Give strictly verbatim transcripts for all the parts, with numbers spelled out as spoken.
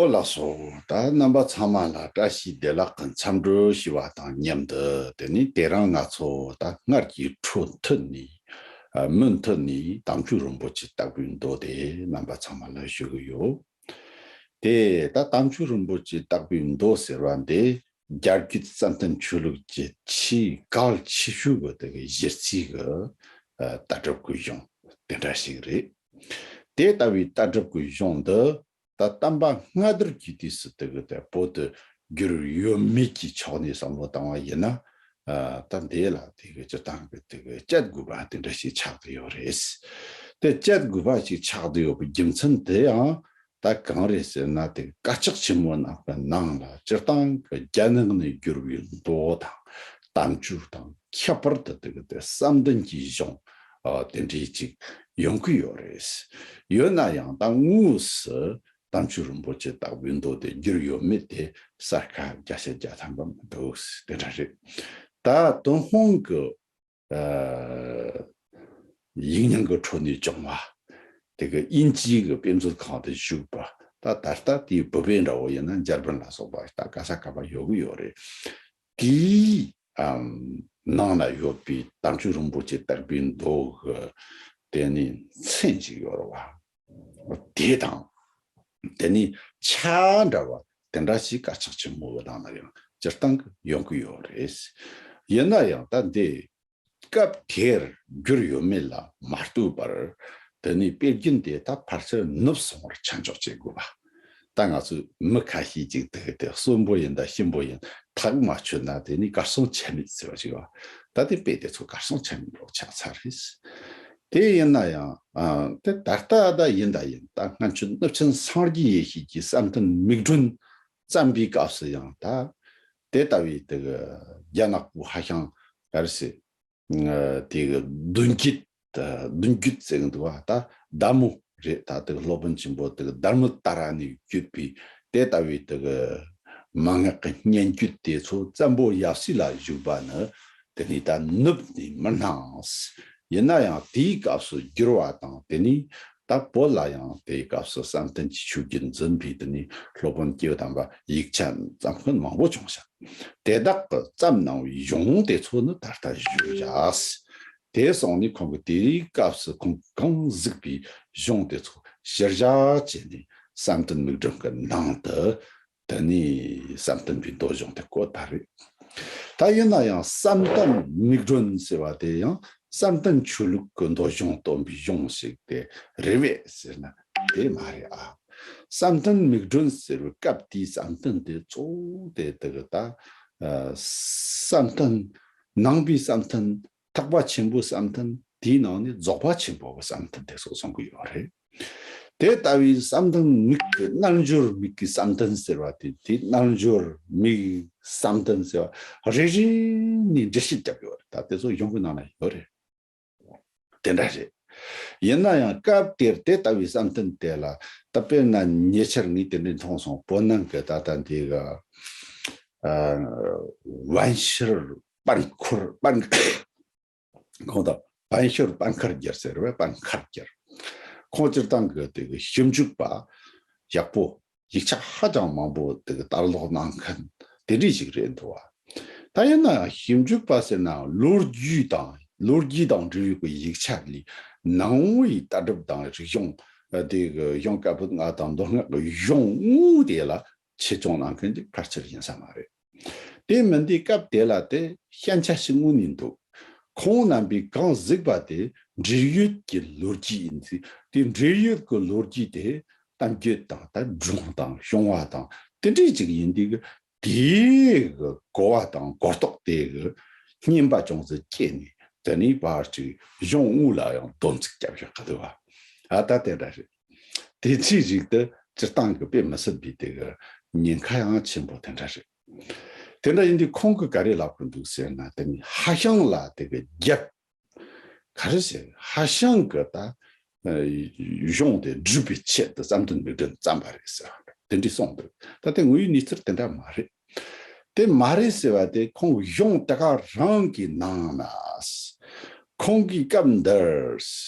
ལགས་སོ། ད་རྣམ་པ་ཚང་མ་ལ་བཀྲ་ཤིས་བདེ་ལེགས་ཀྱི་འཚམས་འདྲི་ཞུ་བ་དང་མཉམ་དུ། དེ་ནི་དེ་རིང་ང་ཚོ་ད་སྔར་གྱི་འཕྲོ་མཐུད་ནས། ཨ། མུ་མཐུད་ནས་དམ་ཆོས་རིན་པོ་ཆེ་བརྟག་པའི་མདོ་དེ་རྣམ་པ་ཚང་མ་ལ་ཞུ་གི་ཡོད། དེ་ད་དམ་ཆོས་རིན་པོ་ཆེ་བརྟག་པའི་མདོ་ཟེར་བ་འདི་རྒྱ་བརྒྱུད་བསམ་གཏན་ཆོས་ལུགས་ཀྱི་ཆེས་གལ་ཆེ་ཤོས་ཀྱི་དེ་གི་གཞི་རྩའི་གི། ཨ། ལྟ་གྲུབ་ཀྱི་གཞུང་དེ་འདྲ་ཞིག་རེད། དེ་ལྟ་བུའི་ལྟ་གྲུབ་ཀྱི་གཞུང་འདི་ད་དམ་པ་སྔ་དར་གྱི་དུས་སུ་དེ་གི་དེ་བོད་དུ་བསྒྱུར་ཡོད་མེད་ཀྱི་ཕྱོགས་ནས་བསམ་བློ་བཏང་བ་ཡིན་ན། ཨ། ད་འདི་ལ་དེ་གི་སྤྱིར་བཏང་གི་དེ་གི་དཔྱད་དགོས་པ་དེ་འདྲ་ཞིག་ཆགས་བསྡད་ཡོད་རེད། དེ་དཔྱད་དགོས་པ་ཞིག་ཆགས་བསྡད་ཡོད་པའི་རྒྱུ་མཚན་དེ་ཡང་། ད་གང་རེད་ཟེར་ན། དེ་དཀར་ཆག་ཆེན་མོ་རྣམས་ཀྱི་ནང་ལ་སྤྱིར་བཏང་གི་རྒྱ་ནག་ནས་བསྒྱུར་བའི་མདོ་དང་དམ་ཆོས་དང་། ཁྱད་པར་དུ་དེ་གི་དེ་བསམ་གཏན་གྱི་གཞུང་། ཨ། དེ་འདྲའི་ཅིག་ཡོང་གི་ཡོད་རེད། ཡོད་ན་ཡང་ད་དངོས་སུ་དམ་ཆོས་རིན་པོ་ཆེ་བརྟག་པའི་མདོ་དེ་བསྒྱུར་ཡོད་མེད་དེ་གསལ་ཁ་བརྒྱ་ཆ་བརྒྱ་ཐམ་པ་མི་འདུག། དེ་འདྲ་རེད། ད་ཏུན་ཧོང་གི། ཨ། ཡིག་རྙིང་གི་ཁྲོད་ནས་བྱུང་བ། དེ་གི་དབྱིན་ཇིའི་གི་དཔེ་མཛོད་ཁང་དུ་བཞུགས་པ། ད་ད་ལྟ་དེའི་བོད་དཔེ་འདྲ་བོ་ཡིན་ན་འཇར་པན་ལ་སོགས་པ་ད་ག་ས་ག་པར་ཡོད་གི་ཡོད་རེད། དེའི། ཨམ། ནང་ན་ཡོད་པའི་དམ་ཆོས་རིན་པོ་ཆེ་བརྟག་པའི་མདོ་གི་དེ་ནི་མཚན་ཞིག་ཡོད་རེད་བ། དེ་དང་། དེ་ནི་ཆ་འདྲ་བ་དེ་འདྲ་ཞིག་དཀར་ཆག་ཆེན་མོ་གི་ནང་ན་ཡང་སྤྱིར་བཏང་གི་ཡོང་གི་ཡོད་རེད། ཡིན་ན་ཡང་ད་འདི་སྐབས་དེར་བསྒྱུར་ཡོད་མེད་ལ་མ་ལྟོས་པར། དེ་ནི་དཔེ་རྒྱུན་དེ་ད་ཕལ་ཆེར་ནུབ་སོང་བར་ཆ་འཇོག་བྱེད་དགོས་པ། ད་ང་ཚོས་མི་ཁ་ཤས་ཅིག་དེ་དེ་གསོན་པོ་ཡིན་ད་གཤིན་པོ་ཡིན་ཐག་མ་ཆོད་ན། དེ་ནི་གར་སོང་ཆ་མེད་ཟེར་བ་ཞིག་བ། ད་དེ་དཔེ་དེ་ཚོ་གར་སོང་ཆ་མེད་འགྲོ་ཆགས་ཚར་རེད། དེ་ཡིན་ན་ཡང་། ཨ། དེ་ད་ལྟ་ད་ཡིན་ད་ཡིན། ད་སྔོན་ཆད་གནུབས་ཆེན་སངས་རྒྱས་ཡེ་ཤེས་ཀྱི་བསམ་གཏན་མིག་སྒྲོན་བརྩམས་པའི་སྐབས་སུ་ཡང་ད་དེ་ལྟ་བུའི་དེ་གི་རྒྱ་ནག་པོ་ཧ་ཤང་ག་རེ་ཟེར། ཨ། དེ་གི་མདུན་བསྐྱེད། ཨ། མདུན་བསྐྱེད་ཟེར་གི་འདུག་བ། ད་དར་མོ་རེད། ད་དེ་གི་སློབ་དཔོན་ཆེན་པོ་དེ་གི་དར་མོ་ཏཱ་ར་ནས་བརྒྱུད་པའི་དེ་ལྟ་བུའི་དེ་གི་མན་ངག་གི་སྙན་བརྒྱུད་དེ་ཚོ་བཙན་པོ་ཡབ་སྲས་ལ་བཞུགས་པ་ནི་དེ་ནི་ད་ནུབ་ནས་མི་སྣང་། ཡིན་ན་ཡང་དེའི་སྐབས་སུ་བསྒྱུར་བ་དང་། དེ་ནི་ད་བོད་ལ་ཡང་དེའི་སྐབས་སུ་བསམ་གཏན་གྱི་ཆོས་བརྒྱུད་འཛིན་པའི་དེ་ནི་སློབ་དཔོན་སྐྱེས་བུ་དམ་པ་ཡིག་ཆ་བརྩམས་མཁན་མང་པོ་བྱུང་ཤག། དེ་དག་གི་བརྩམས་གནང་བའི་གཞུང་དེ་ཚོ་ནི་ད་ལྟ་བཞུགས་བཞག། དེ་སོང་ནས་ཁོང་གིས་དེའི་སྐབས་སུ་ཁོང་གིས་གང་གཟིགས་པའི་གཞུང་དེ་ཚོ་གཞིར་བཞག་བྱས་ནས་བསམ་གཏན་མིག་སྒྲོན་གྱི་ནང་དུ། དེ་ནས་བསམ་གཏན་པའི་མདོ་གཞུང་དེ་བཀོད་པ་རེད། ད་ཡིན་ན་ཡང་བསམ་གཏན་མིག་སྒྲོན་ཟེར་བ་དེ་ཡང་བསམ་གཏན་ཆོས་ལུགས་ཀྱི་མདོ་གཞུང་སྟོན་པའི་གཞུང་ཞིག་དེ་རེད་པས་ཟེར་ན་དེ་མ་རེད་ཨ། བསམ་གཏན་མིག་སྒྲོན་ཟེར་བའི་སྐབས་དེའི་བསམ་གཏན་དེ་གཙོ་བོ་དེ་དེ་གི་ད། ཨ། བསམ་གཏན། ནང་པའི་བསམ་གཏན། ཐེག་པ་ཆེན་པོའི་བསམ་གཏན། དེའི་ནང་ནས་རྫོགས་པ་ཆེན་པོའི་བསམ་གཏན་དེ་ཚོ་གསུང་གི་ཡོད་རེད། དེ་ལྟ་བུའི་བསམ་གཏན་མིག་གི་རྣལ་འབྱོར་མིག་གི་བསམ་གཏན་ཟེར་བ་དེ། དེ་རྣལ་འབྱོར་མིག་བསམ་གཏན་ཟེར་བ་རེ་རེ་ནས་འགྲེལ་བཤད་བརྒྱབ་ཡོད་རེད། ད་དེ་ཚོ་གཞུང་གི་ནང་ན་ཡོད་རེད། དེ་འདྲ་རེད། ཡིན་ན་ཡང་སྐབས་དེར་དེ་ལྟ་བུའི་བསམ་གཏན་དེ་ལ། ད་དཔེར་ན་ཉེ་ཆར་ངས་དེ་འདྲ་མཐོང་སོང་། བོད་ནང་གི་ད་ལྟ་འདི་གི། ཨ། པཎ་ཤེར་པཎ་འཁོར་པཎ། ཁོང་དང་པཎ་ཤེར་པཎ་མཁར་རྒྱལ་ཟེར་བས། པཎ་མཁར་རྒྱལ། ཁོང་སྤྱིར་བཏང་གི་དེ་གི་ཞིབ་འཇུག་པ་ཡག་པོ། ཡིག་ཆ་ཧ་ཅང་མང་པོ་དེ་གི་ལྟ་ཀློག་གནང་མཁན་དེ་འདྲ་ཞིག་རེད་འདུག་བ། ད་ཡིན་ན་ཞིབ་འཇུག་པ་ཟེར་ན་ལོ་རྒྱུས་དང་། ལོ་རྒྱུས་དང་འབྲེལ་བའི་གི་ཡིག་ཆ་ལས་ནང་པའི་ལྟ་གྲུབ་དང་རིག་གཞུང་། དེ་གི་གཞུང་བཀའ་པོད་ལྔ་དང་མདོ་སྔགས་ཀྱི་གཞུང་དངོས་དེ་ལ་ཆེད་སྦྱོང་གནང་མཁན་ཅིག་ཕལ་ཆེར་ཡིན་ས་མ་རེད། དེ་མིན་དེ་སྐབས་དེ་ལ་དེ་ཤན་ཆ་ཞིག་དངོས་ནས་འདུག། ཁོང་རྣམ་པས་གང་གཟིགས་པ་དེ་འབྲེལ་ཡོད་ཀྱི་ལོ་རྒྱུས་ཡིན་ཚེ། དེ་འབྲེལ་ཡོད་ཀྱི་ལོ་རྒྱུས་དེ་གཏམ་རྒྱུད་དང་། ད་སྒྲུང་དང་བྱུང་བ་དང་དེ་འདྲས་ཅིག་ཡིན་དུས་ཀྱི། དེའི་གི་གོ་བ་དང་གོ་རྟོགས་དེ་གི་སྙན་པ་ཅུང་ཟད་སྐྱེས་ནས། དེ་ནས་ཕར་ཅིག་གཞུང་དངོས་ལ་ཡང་སྡོམ་ཚིག་བརྒྱབ་ཡོད་གི་འདུག་བ། ཨ། ད་དེ་འདྲ་རེད། དེ་ཚོའི་རིགས་དེ་སྤྱིར་བཏང་གི་དཔེ་མི་སྲིད་པའི་དེ་གི་ཉེན་ཁ་ཡང་ཆེན་པོ་དེ་འདྲ་རེད། དེ་འདྲ་ཡིན་དུས་ཁོང་གིས་ག་རེ་ལབ་གི་འདུག་ཟེར་ན། དེ་ནི་ཧ་ཤང་ལ་དེ་གི་རྒྱབ། ག་རེ་ཟེར། ཧ་ཤང་གི་ད། ཨ། གཞུང་དེ་སྒྲུབ་པའི་ཆེད་དུ་བསམ་གཏན་མིག་སྒྲོན་བརྩམས་པ་རེད་ཟེར་བ་དེ་འདྲ་གསུངས་འདུག། ད་དེ་དངོས་ཡོད་གནས་ཚུལ་དེ་འདྲ་མ་རེད། དེ་མ་རེད་ཟེར་བ་དེ་ཁོང་གཞུང་དེ་ག་རང་གི་ནང་ན། ཁོང་གིས་སྐབས་འདིར་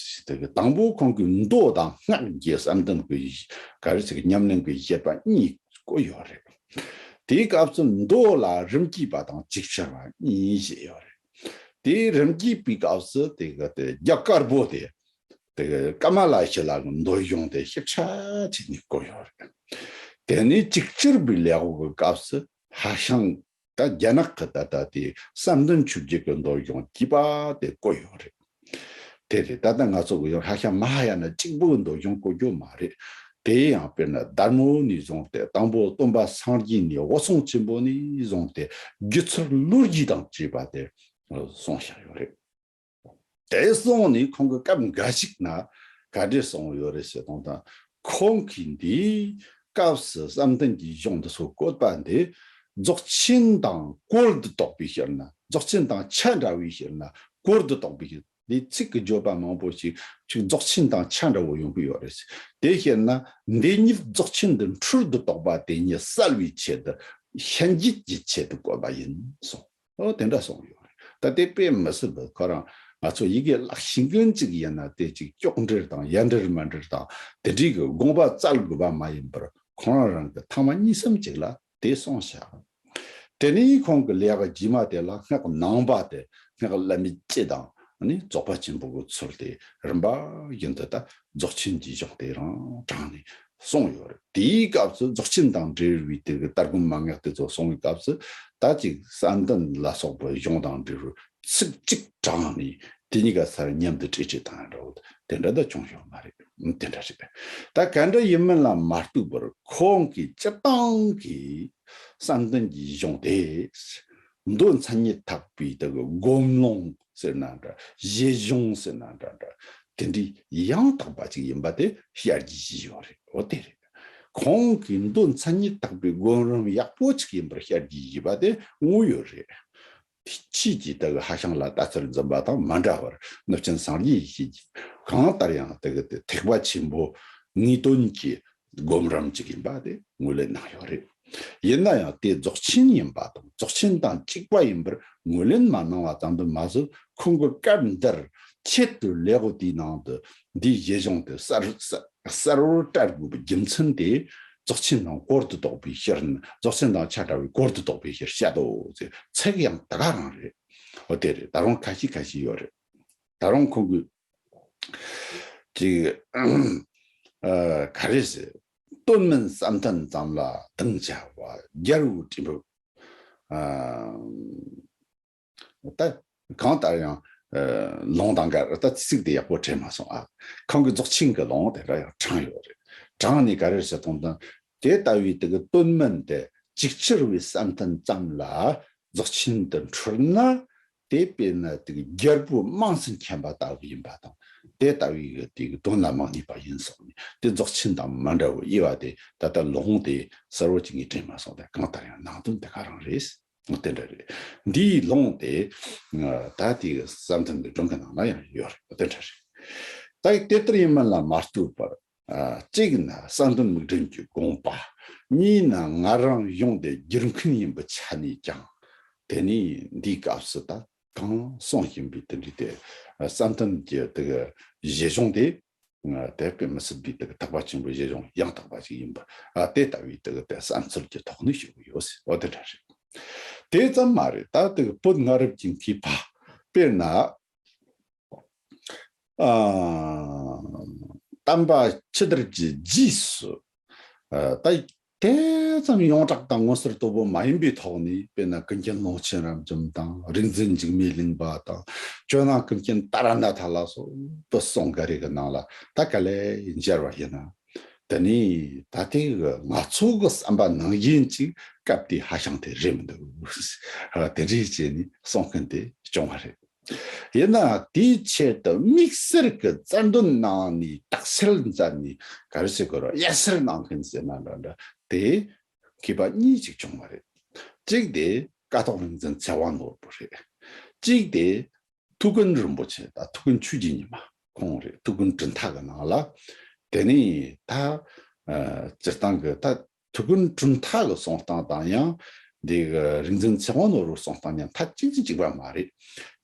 དེ་གི་དང་པོ་ཁོང་གིས་མདོ་དང་སྔགས་ཀྱི་བསམ་གཏན་གྱི་ག་རེ་ཟེར་གི་ཉམས་ལེན་གྱི་བཤད་པ་གཉིས་ བཀོད་ཡོད་རེད། དེའི་སྐབས་སུ་མདོ་ལ་རིམ་གྱིས་པ་དང་ཅིག་ཅར་བ་གཉིས་བཞེས་ཡོད་རེད། དེའི་རིམ་གྱིས་པའི་སྐབས་སུ་དེ་གི་དེ་རྒྱ་དཀར་པོ་དེ་དེ་གི་ཀ་མ་ལ་ཤཱི་ལ་གི་མདོ་གཞུང་དེ་ཞིབ་ཆ་བྱས་ནས་བཀོད་ཡོད་རེད། དེ་ནས་ཅིག་ཅར་བའི་ལེའུ་གི་སྐབས་སུ་ཧྭ་ཤང་ད་རྒྱ་ནག་གི་ད་ལྟ་དེ་བསམ་གཏན་ཆོས་བརྒྱུད་ཀྱི་མདོ་གཞུང་བཅས་པ་དེ་བཀོད་ཡོད་རེད། དེ་རེད། ད་ལྟ་ང་ཚོ་གི་ཡང་ཧྭ་ཤང་མ་ཧཱ་ཡ་ན་གཅིག་པུ་གི་མདོ་གཞུང་བཀོད་རྒྱུ་མ་རེད། དེ་ཡང་དཔེར་ན་དར་མོ་ནས་བཟུང་སྟེ་དང་པོ་སྟོན་པ་སངས་རྒྱས་ནས་འོད་སྲུང་ཆེན་པོ་ནས་བཟུང་སྟེ་སྒྱུ་རྩལ་ལོ་རྒྱུས་དང་བཅས་པ་དེ་གསུངས་བཞག་ཡོད་རེད། དེ་སོང་ནས་ཁོང་གི་སྐབས་འགའ་ཞིག་ན་ག་འདྲས་གསུངས་ཡོད་རེད་ཟེར་དང་ད་ཁོང་གིས་འདིའི་སྐབས་སུ་བསམ་གཏན་གྱི་གཞུང་འདི་ཚོ་བཀོད་པ་འདི་རྫོགས་ཆེན་དང་གོང་དུ་གཏོགས་པའི་ཕྱིར་ན། རྫོགས་ཆེན་དང་ཆ་འདྲ་བའི་ཕྱིར་ན། གོང་དུ་གཏོགས་པའི་ཕྱིར། འདི་ཚིག་གི་བརྗོད་པ་མང་པོ་ཞིག་ཅིག་རྫོགས་ཆེན་དང་ཆ་འདྲ་བོ་ཡོང་གི་ཡོད་རེད། དེ་བྱས་ན་འདི་ཉིད་རྫོགས་ཆེན་དུ་འཁྲུལ་དུ་གཏོགས་པ་དེ་ཉིད་བསལ་བའི་ཆེད་དུ་ཤན་འབྱེད་ཀྱི་ཆེད་དུ་བཀོད་པ་ཡིན་གསུངས། ཨོ་དེ་འདྲ་གསུངས་ཡོད་རེད། ད་དེ་དཔེ་མི་སྲིད་པ་ཁོ་རང་ང་ཚོ་ཡི་གེ་བཀླགས་ཤེས་མཁན་ཅིག་ཡིན་ན་དེ་ཅིག་ཅོག་འགྲིལ་དང་ཡ་འགྲིལ་མ་འགྲིལ་དང་དེ་འདྲའི་གི་དགོངས་པ་བཙལ་དགོས་པ་མ་ཡིན་པར་ཁོ་རང་རང་གི་ཐེངས་མ་གཉིས་གསུམ་ཅིག་ལ་དེ་གསུངས་བཞག་དེ་ནས་ཁོང་གི་ལེའུ་རྗེས་མ་དེ་ལ་སྔགས་ནང་པ་དེ་སྔགས་བླ་མེད་སྤྱི་དང་ནི་རྫོགས་པ་ཆེན་པོ་གི་ཚུལ་དེ་རིམ་པ་བཞིན་དུ་ད་རྫོགས་ཆེན་གྱི་གཞུང་དེ་རང་དྲངས་ནས་གསུངས་ཡོད་རེད། དེའི་སྐབས་སུ་རྫོགས་ཆེན་དང་འབྲེལ་བའི་དེ་གི་ལྟ་སྒོམ་མན་ངག་དེ་ཚོ་གསུང་བའི་སྐབས་སུ་ད་ཅིག་བསམ་གཏན་ལ་སོགས་པའི་གཞུང་དང་འབྲེལ་བའི་ཚིག་གཅིག་དྲངས་ནས་དེ་གཉིས་ཀ་སར་མཉམ་དུ་འདྲེས་འདྲེས་བཏང་ཡ་འདྲ་བོ་དེ་འདྲ་ད་བྱུང་ཡོད་མ་རེད། དེ་འདྲ་རེད། ད་ག་འདྲ་ཡིན་མིན་ལ་མ་ལྟོས་པར་ཁོང་གིས་སྤྱིར་བཏང་གི་བསམ་གཏན་གྱི་གཞུང་དེ་མདོ་མཚན་ཉིད་དག་པའི་དེ་གི་སྒོམ་ལུང་ཟེར་ན་འདྲ། བཞེད་གཞུང་ཟེར་ན་འདྲ་འདྲ། དེ་འདྲའི་ཡང་དག་པ་ཅིག་ཡིན་པ་དེ་བཤད་རྒྱུ་ཞིག་ཡོད་རེད། འོ་དེ་རེད། ཁོང་གིས་མདོ་མཚན་ཉིད་དག་པའི་སྒོམ་རིམ་ཡག་པོ་ཅིག་ཡིན་པར་བཤད་རྒྱུ་ཞིག་ཡིན་པ་དེ་དངོས་ཡོད་རེད། ཁྱེད་ཀྱིས་ད་གི་ཧྭ་ཤང་ལ་ལྟ་ཚུལ་འཛིན་པ་དང་མ་འདྲ་བར་གནུབས་ཆེན་སངས་རྒྱས་ཀྱིས་གང་ལྟར་ཡང་ད་གི་དེ་ཐེག་པ་ཆེན་པོ་ངེས་དོན་གྱི་སྒོམ་རིམ་ཅིག་ཡིན་པ་དེ་ངོས་ལེན་གནང་ཡོད་རེད། ཡིན་ན་ཡང་དེ་རྫོགས་ཆེན་ཡིན་པ་དང་རྫོགས་ཆེན་དང་གཅིག་པ་ཡིན་པར་ངོས་ལེན་མ་གནང་བ་ཙམ་དུ་མ་ཟད། ཁོང་གི་སྐབས་འདིར་ཆེད་དུ་ལེའུ་དེའི་ནང་དུ་འདིའི་བཞེད་གཞུང་དེ་གསར་གསར་བར་བཀྲལ་དགོས་པའི་རྒྱུ་མཚན་དེ་རྫོགས་ཆེན་དང་གོང་དུ་གཏོགས་པའི་ཕྱིར། རྫོགས་ཆེན་དང་ཆ་འདྲ་བའི་གོང་དུ་གཏོགས་པའི་ཕྱིར་བཤད་དོ་ཟེར། ཚིག་ཡང་དེ་ག་རང་རེད། འོ་དེ་རེད། ད་རུང་ཁ་ཤས་ཁ་ཤས་ཡོད་རེད། ད་རུང་ཁོང་གིས་ཅིག་ཨ་ག་རེ་ཟེར། སྟོད་སྨད་བསམ་གཏན་ཙམ་ལ་གདེང་བྱ་བ་རྒྱལ་པོ་སྤྲིན་པོ། ཨ་ད་གང་ལྟར་ཡང་ཨ་ལུང་དང་འགལ། ད་ཚིག་དེ་ཡག་པོ་དྲན་མ་སོང་ཨ། ཁོང་གིས་རྫོགས་ཆེན་གྱི་ལུང་དེ་འདྲ་ཡང་དྲངས་ཡོད་རེད། དྲངས་ནས་ག་རེ་ཟེར་དང་ད་དེ་ལྟ་བུའི་དེ་གི་སྟོད་སྨད་དེ་ཅིག་ཅར་བའི་བསམ་གཏན་ཙམ་ལ་རྫོགས་ཆེན་དུ་འཁྲུལ་ན། དེ་དཔེར་ན་དེ་གི་རྒྱལ་པོ་དམངས་སུ་མཁྱེན་པ་ལྟ་བུ་ཡིན་པ་དང་། དེ་ལྟ་བུའི་གི་དེ་གི་དོན་ལ་མ་ངེས་པ་ཡིན་སོང་ནས་དེ་རྫོགས་ཆེན་དང་མ་འདྲ་བའི་དབྱེ་བ་དེ་ད་ལྟ་ལུང་དེ་གསལ་བོ་ཅིག་ངས་དྲན་མ་སོང་། དེ་གང་ལྟར་ཡང་ནང་དོན་དེ་ག་རང་རེད། དེ་འདྲ་རེད། འདིའི་ལུང་དེ་ད་དེ་གི་བསམ་གཏན་གྱི་སྒྲུང་གི་ནང་ལ་ཡང་ཡོད་རེད། དེ་འདྲ་རེད། ད་དེ་ལྟར་ཡིན་མིན་ལ་མ་ལྟོས་པར། ཨ་གཅིག་ན་བསམ་གཏན་དམིགས་རིམ་གྱི་དགོངས་པ། གཉིས་ན་ང་རང་གཞུང་དེ་བསྒྱུར་མཁན་ཡིན་པའི་ཆ་ནས་ཀྱང་། དེ་ནས་འདིའི་སྐབས་སུ་ད་གང་གསུངས་བཞིན་པའི་དེ་འདྲའི་དེ་བསམ་གཏན་གྱི་དེ་གི་བཞེད་གཞུང་དེ་དེ་དཔེ་མི་སྲིད་པའི་དེ་གི་ཐེག་པ་ཆེན་པོའི་བཞེད་གཞུང་ཡང་དག་པ་ཞིག་ཡིན་པ། ཨ་དེ་ལྟ་བུའི་དེ་གི་དེ་བསམ་ཚུལ་གྱི་ཐོག་ནས་ཞུ་གི་ཡོད་ཟེར། འོ་དེ་འདྲ་རེད། དེ་ཙམ་མ་རེད། ད་དེ་གི་བོད་སྔ་རབས་ཀྱི་མཁས་པ་དཔེར་ན། ཨ་བསྟན་པ་ཕྱི་དར་གྱི་རྗེས་སུ། ཨ་ད་དེ་ཙམ་ཡོངས་གྲགས་དང་མངོན་གསལ་དོད་པོ་མ་ཡིན་པའི་ཐོག་ནས། དཔེར་ན་ཀུན་མཁྱེན་ཀློང་ཆེན་རབ་འབྱམས་དང་། རིག་འཛིན་འཇིགས་མེད་གླིང་པ་དང་། ཇོ་ནང་ཀུན་མཁྱེན་ཏཱ་ར་ནཱ་ཐ་ལ་སོགས་པའི་གསུང་འགའ་རེ་གི་ནང་ལ་ད་ག་ལེར་མཇལ་བ་ཡིན་ན། དེ་ནས་ད་ལྟའི་གི་ང་ཚོ་གི་བསམ་པ་ནང་བཞིན་ཅིག་སྐབས་དེའི་ཧྭ་ཤང་དེ་རེད་མི་འདུག། ཨ་དེ་འདྲའི་བྱས་ནས་གསུང་མཁན་དེ་བྱུང་བ་རེད། ཡིན་ནའང་དེའི་ཆེད་དུ་དམིགས་བསལ་གྱི་རྩལ་འདོན་གནང་ནས་དག་སེལ་མཛད་ནས་ག་རེ་ཟེར་དགོས་རེད། དབྱེ་གསལ་གནང་མཁན་ཟེར་ན་འདྲ་འདྲ་དེ་མཁས་པ་གཉིས་ཅིག་བྱུང་བ་རེད། གཅིག་དེ་ཀཿཐོག་རིག་འཛིན་ཚེ་དབང་ནོར་བུ་རེད། གཅིག་དེ་ཐུའུ་ཀུན་རིན་པོ་ཆེ་དང་ཐུའུ་ཀུན་ཆོས་ཀྱི་ཉི་མ་ཁོང་རེད། ཐུའུ་ཀུན་གྲུབ་མཐའ་གི་ནང་ལ། དེ་ནས་ད་ཨ་སྤྱིར་བཏང་གི་ད་ཐུའུ་ཀུན་གྲུབ་མཐའ་གི་གསུང་སྟངས་དང་ཡང་ འདི་གི་རིག་འཛིན་ཚེ་དབང་ནོར་བུའི་གསུང་སྟངས་མཉམ་ཐག་གཅིག་ཏུ་གཅིག་པ་མ་རེད།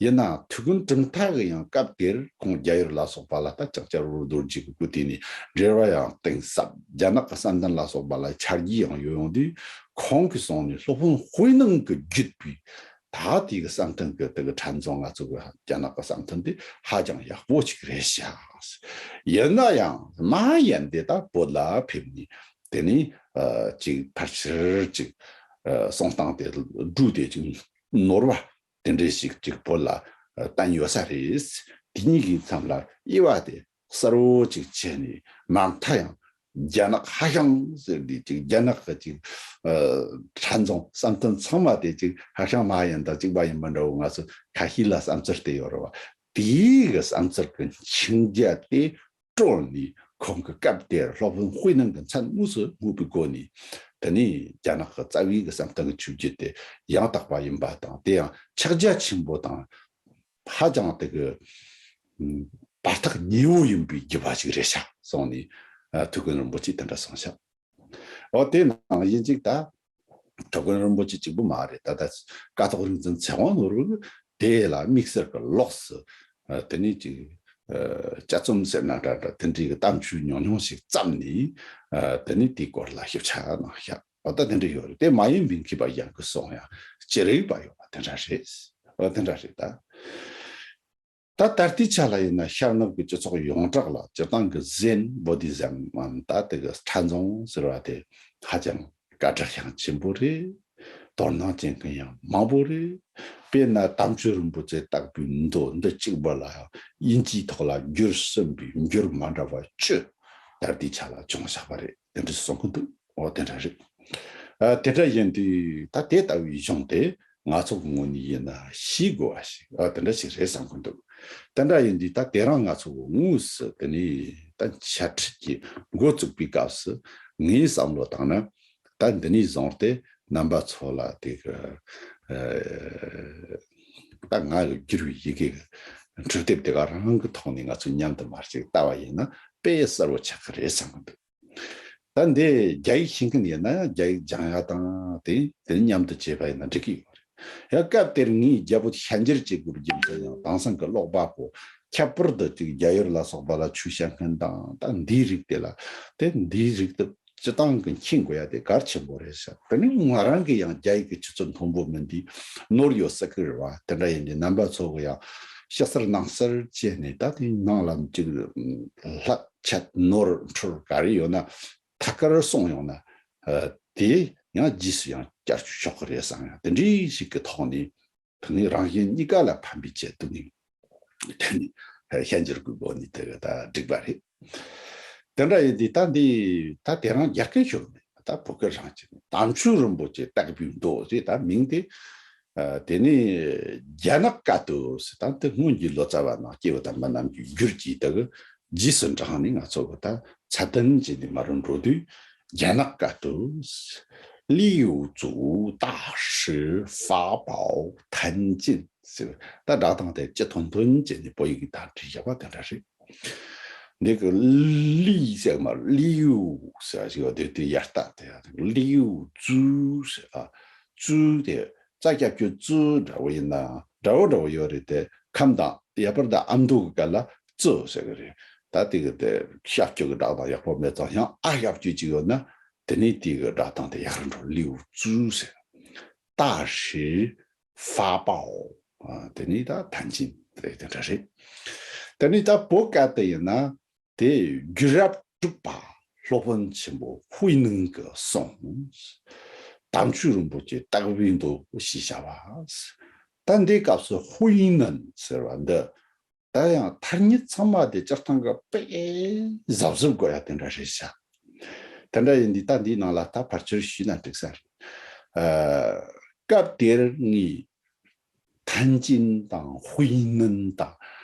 ཡིན་ནའང་ཐུའུ་བཀྭན་གྲུབ་མཐའ་གི་ཡང་སྐབས་དེར་ཁོང་རྒྱ་ཡུལ་ལ་སོགས་པ་ལ་ད་ལྕགས་བྱ་རོ་རྡོ་རྗེ་གི་སྐུ་དེ་ནས་འབྲེལ་བ་ཡང་གཏིང་ཟབ། རྒྱ་ནག་གི་བསམ་གཏན་ལ་སོགས་པ་ལ་ཆ་རྒྱུས་ཡང་ཡོད་ཡོང་དུས། ཁོང་གི་གསུང་ནས་སློབ་དཔོན་དཔེ་ནང་གི་བརྒྱུད་པའི་ད་དེ་གི་བསམ་གཏན་གི་དེ་གི་ཕྲན་ཚོགས་ང་ཚོ་གི་རྒྱ་ནག་གི་བསམ་གཏན་དེ་ཧ་ཅང་ཡག་པོ་ཅིག་རེད་ཤག། ཡིན་ན་ཡང་མ་ཡན་དེ་ད་བོད་ལ་ཕེབས་ནས་དེ་ནས་ཨ་ཅིག་ཕལ་ཆེར་ཅིག་ཨ་གསུང་སྟངས་དེ་སྦྲུལ་དེ་ཅིག་ནོར་བ་དེ་འདྲའི་ཞིག་ཅིག་བོད་ལ་ཨ་བསྟན་ཡོད་ས་རེད། དེ་གཉིས་ཀྱི་མཚམས་ལ་དབྱེ་བ་དེ་གསལ་བོ་ཅིག་བྱས་ནས་མ་མཐའ་ཡང་རྒྱ་ནག་ཧ་ཤང་ཟེར་དུས་ཅིག་རྒྱ་ནག་གི་ཅིག་ཨ་ཕྲན་ཚོགས་བསམ་གཏན་ཚང་མ་དེ་ཅིག་ཧ་ཤང་མ་ཡན་དང་གཅིག་པ་ཡིན་པ་འདྲ་བོ་ང་ཚོ་ཁ་ཤས་ལ་བསམ་ཚུལ་དེ་ཡོད་རེད་བ། དེའི་གི་བསམ་ཚུལ་གི་འཆིང་རྒྱ་དེ་དཀྲོལ་ནས་ཁོང་གི་སྐབས་དེར་སློབ་དཔོན་དཔེ་ནང་གི་མཚན་དངོས་སུ་སྨོས་པའི་སྒོ་ནས། དེ་ནས་རྒྱ་ནག་གི་རྩ་བའི་གི་བསམ་གཏན་གི་ཆོས་བརྒྱུད་དེ་ཡང་དག་པ་ཡིན་པ་དང་། དེ་ཡང་ཕྱག་རྒྱ་ཆེན་པོ་དང་ཧ་ཅང་དེ་གི་ཨ་བར་ཐག་ཉེ་བོ་ཡིན་པའི་བརྒྱུད་པ་ཞིག་རེད་ཤག་གསུངས་ནས། ཨ་ཐུའུ་བཀྭན་རིན་པོ་ཆེས་དེ་འདྲ་གསུངས་ཤག། འོ་དེ་ནང་བཞིན་ཅིག་ད་ཐུའུ་བཀྭན་རིན་པོ་ཆེ་གཅིག་པུ་མ་རེད། ད་ལྟ་ཀཿཐོག་རིག་འཛིན་ཚེ་དབང་ནོར་བུ་དེ་ལ་དམིགས་བསལ་གྱི་ལོགས་སུ་ཨ་དེ་ནས་ཅིག་ཨ་དཔྱད་རྩོམ་ཟེར་ན་འདྲ་འདྲ་དེ་འདྲའི་གི་གཏམ་ཆོས་ཉུང་ཉུང་ཞིག་བརྩམས་ནས། ཨ་དེ་ནས་དེའི་སྐོར་ལ་ཞིབ་ཆ་གནང་ཤག། འོ་ད་དེ་འདྲ་ཡོད་རེད། དེ་མ་ཡིན་པའི་མཁས་པ་གཞན་གྱིས་གསུངས་ཡང་ཅི་རིགས་པ་ཡོད་པ་དེ་འདྲ་རེད། འོ་དེ་འདྲ་རེད་ད། ད་ད་ལྟའི་ཆ་ལ་ཡིན་ན་ཤར་ནུབ་ཀྱི་སྤྱི་ཚོགས་ཡོངས་གྲགས་ལ་སྤྱིར་བཏང་གི་ཟེན་བོ་དྷི་ཛམ་མམ་ད་དེ་གི་ཕྲན་ཚོགས་ཟེར་བ་དེ་ཧ་ཅང་སྐད་གྲགས་ཡང་ཆེན་པོ་རེད། དོ་སྣང་ཅན་གྱི་ཡང་མང་པོ་རེད། དཔེར་ན་དམ་ཆོས་རིན་པོ་ཆེ་བརྟག་པའི་མདོ་འདི་གཅིག་པ་ལ་ཡང་དབྱིན་ཇིའི་ཐོག་ལ་འགྱུར་ཟིན་པའི་འགྱུར་མ་འདྲ་བ་བཅུ་ད་ལྟའི་ཆ་ལ་བྱུང་བཞག་པ་རེད། དེ་འདྲ་གསུང་གི་འདུག། འོ་དེ་འདྲ་རེད། ཨ་དེ་འདྲ་ཡིན་དུས་ད་དེ་ལྟ་བུའི་གཞུང་དེ་ང་ཚོ་གི་ངོས་ནས་ཡིན་ན་ཤེས་དགོས་པ་ཞིག་ཨ་དེ་འདྲ་ཞིག་རེད་བསམ་གི་འདུག། དེ་འདྲ་ཡིན་དུས་ད་དེ་རིང་ང་ཚོ་གི་དངོས་སུ་དེ་ནས་ད་འཆད་ཁྲིད་ཀྱི་འགོ་བཙུགས་པའི་སྐབས་སུ་ངའི་བསམ་བློ་བཏང་ན། ད་འདི་ནས་བཟུང་སྟེ་རྣམ་པ་ཚོ་ལ་དེ་གི་ཨ་ད་ང་གི་བསྒྱུར་བའི་ཡི་གེ་གི་འཕྲུལ་དེབ་དེ་ག་རང་གི་ཐོག་ནས་ང་ཚོ་མཉམ་དུ་མར་ཅིག་ལྟ་བ་ཡིན་ན་དཔེ་གསལ་བོ་ཆགས་ཀྱི་རེད་བསམ་གི་འདུག། ད་འདི་རྒྱ་ཡིག་ཤེས་མཁན་ཡིན་ན་རྒྱ་ཡིག་སྦྱང་ཡ་དང་དེ་དེ་མཉམ་དུ་བྱས་པ་ཡིན་ན་འགྲིག་གི་ཡོད་རེད། ཡང་སྐབས་དེར་ངས་རྒྱ་བོད་ཤན་སྦྱར་བྱེད་དགོས་རྒྱུ་མཚན་ཡང་དེང་སང་གི་ཀློག་པ་པོ་ཁྱད་པར་དུ་ཅིག་རྒྱ་ཡུལ་ལ་སོགས་པ་ལ་ཆོས་བཤད་མཁན་དང་ད་འདིའི་རིགས་དེ་ལ་དེ་འདིའི་རིགས་དེ་སྤྱི་བཏང་གི་མཁྱེན་དགོས་ཡ་དེ་གལ་ཆེན་པོ་རེད་ཤག། དེ་ནི་ང་རང་གི་ཡང་རྒྱ་ཡིག་གི་ཆུ་ཚད་མཐོན་པོ་མིན་དུས་ནོར་ཡོད་ས་ཀི་རེད་བ། དེ་འདྲ་ཡིན་དུས་རྣམ་པ་ཚོ་གི་ཡང་ཕྱི་གསལ་ནང་གསལ་བྱས་ནས་ད་དེ་ནང་ལ་ཅིག་ལྷག་ཆད་ནོར་འཁྲུལ་ག་རེ་ཡོད་ན་ཐད་ཀར་གསུངས་ཡོང་ན། ཨ་དེ་ཡང་རྗེས་སུ་ཡང་བསྐྱར་ཞུ་ཆོག་གི་རེད་བསམ་ཡང་དེ་འདྲའི་ཞིག་གི་ཐོག་ནས་དེ་ནི་རང་གཞན་གཉིས་ཀ་ལ་ཕན་པའི་ཆེད་དུ་ནི་དེ་ནི་ཤན་སྦྱར་གྱི་སྒོ་ནས་དེ་ག་ད་འགྲིག་པ་རེད། དེ་འདྲ་ཡིན་དུས་ད་འདི་ད་དེ་རང་རྒྱ་སྐད་ཤོར་མེད་ད་བོད་སྐད་རང་བྱས་ནས་དམ་ཆོས་རིན་པོ་ཆེ་བརྟག་པའི་མདོ་ཞེས་ད་མིང་དེ་ཨ་དེ་ནི་རྒྱ་ནག་བཀའ་བསྡུ་ཟེར་ད་དེ་སྔོན་གྱི་ལོ་ཙཱ་བ་ནང་སྐྱེས་བུ་དམ་པ་རྣམས་ཀྱིས་བསྒྱུར་གྱིས་དེ་གི་རྗེས་སུ་འབྲངས་ནས་ང་ཚོ་གི་ད་ཚད་ལྡན་བྱས་ནས་མར་འགྲོ་དུས་རྒྱ་ནག་བཀའ་བསྡུ། 六祖大师法宝坛经 ཟེར་ད་སྒྲ་གདངས་དེ་སྤྱི་མཐུན་མཐུན་བྱས་ནས་བོད་ཡིག་གི་དང་བྲིས་བཞག་པ་དེ་འདྲ་རེད། འདི་གི་ལི་ཟེར་མ་ལིའུ་ཟེར་ཞིག་ཡོད་དེ་དེ་ཡར་ལྟ་དེ་ལིའུ་ཙུ་ཟེར་ཨ་ཙུ་དེ་རྩ་སྐྱབས་ཀྱི་ཙུ་འདྲ་བོ་ཡིན་ན་འདྲ་བོ་འདྲ་བོ་ཡོད་རེད་དེ་ཁམས་དང་ཡར་པར་དང་ཨ་མདོ་གི་སྐད་ལ་ཙུ་ཟེར་གི་རེད། ད་དེ་གི་དེ་ཤབ་ཀྱུ་གི་སྒྲ་གདངས་ཡག་པོ་མེད་ཙང་ཡང་ཨ་ཤབ་ཀྱུ་ཅིག་ཡོད་ན་དེ་ནས་དེ་གི་སྒྲ་གདངས་དེ་ཡག་རུ་འགྲོ་ལིའུ་ཙུ་ཟེར། 大师法宝 ཨ་དེ་ནི་ད་坛经 དེ་དེ་འདྲ་རེད། དེ་ནི་ད་བོད་སྐད་དུ་ཡིན་ན་དེ་བསྒྱུར་རབས་གྲུབ་པ་སློབ་དཔོན་ཆེན་པོ་慧能གི་གསུང་། དམ་ཆོས་རིན་པོ་ཆེ་བརྟག་པའི་མདོ་ཞེས་བྱ་བ། ད་འདིའི་སྐབས་སུ་慧能ཟེར་བ་འདི་ད་ཡང་ཐ་སྙད་ཚང་མ་དེ་སྤྱིར་བཏང་གི་དཔེ་གཟབ་གཟབ་དགོས་ཡ་དེ་འདྲ་རེད་ཤག། དེ་འདྲ་ཡིན་དུས་ད་འདིའི་ནང་ལ་ད་ཕལ་ཆེར་ཞུས་ན་འགྲིག་ས་རེད། ཨ་སྐབས་དེར་ངས་坛经དང་慧能དང་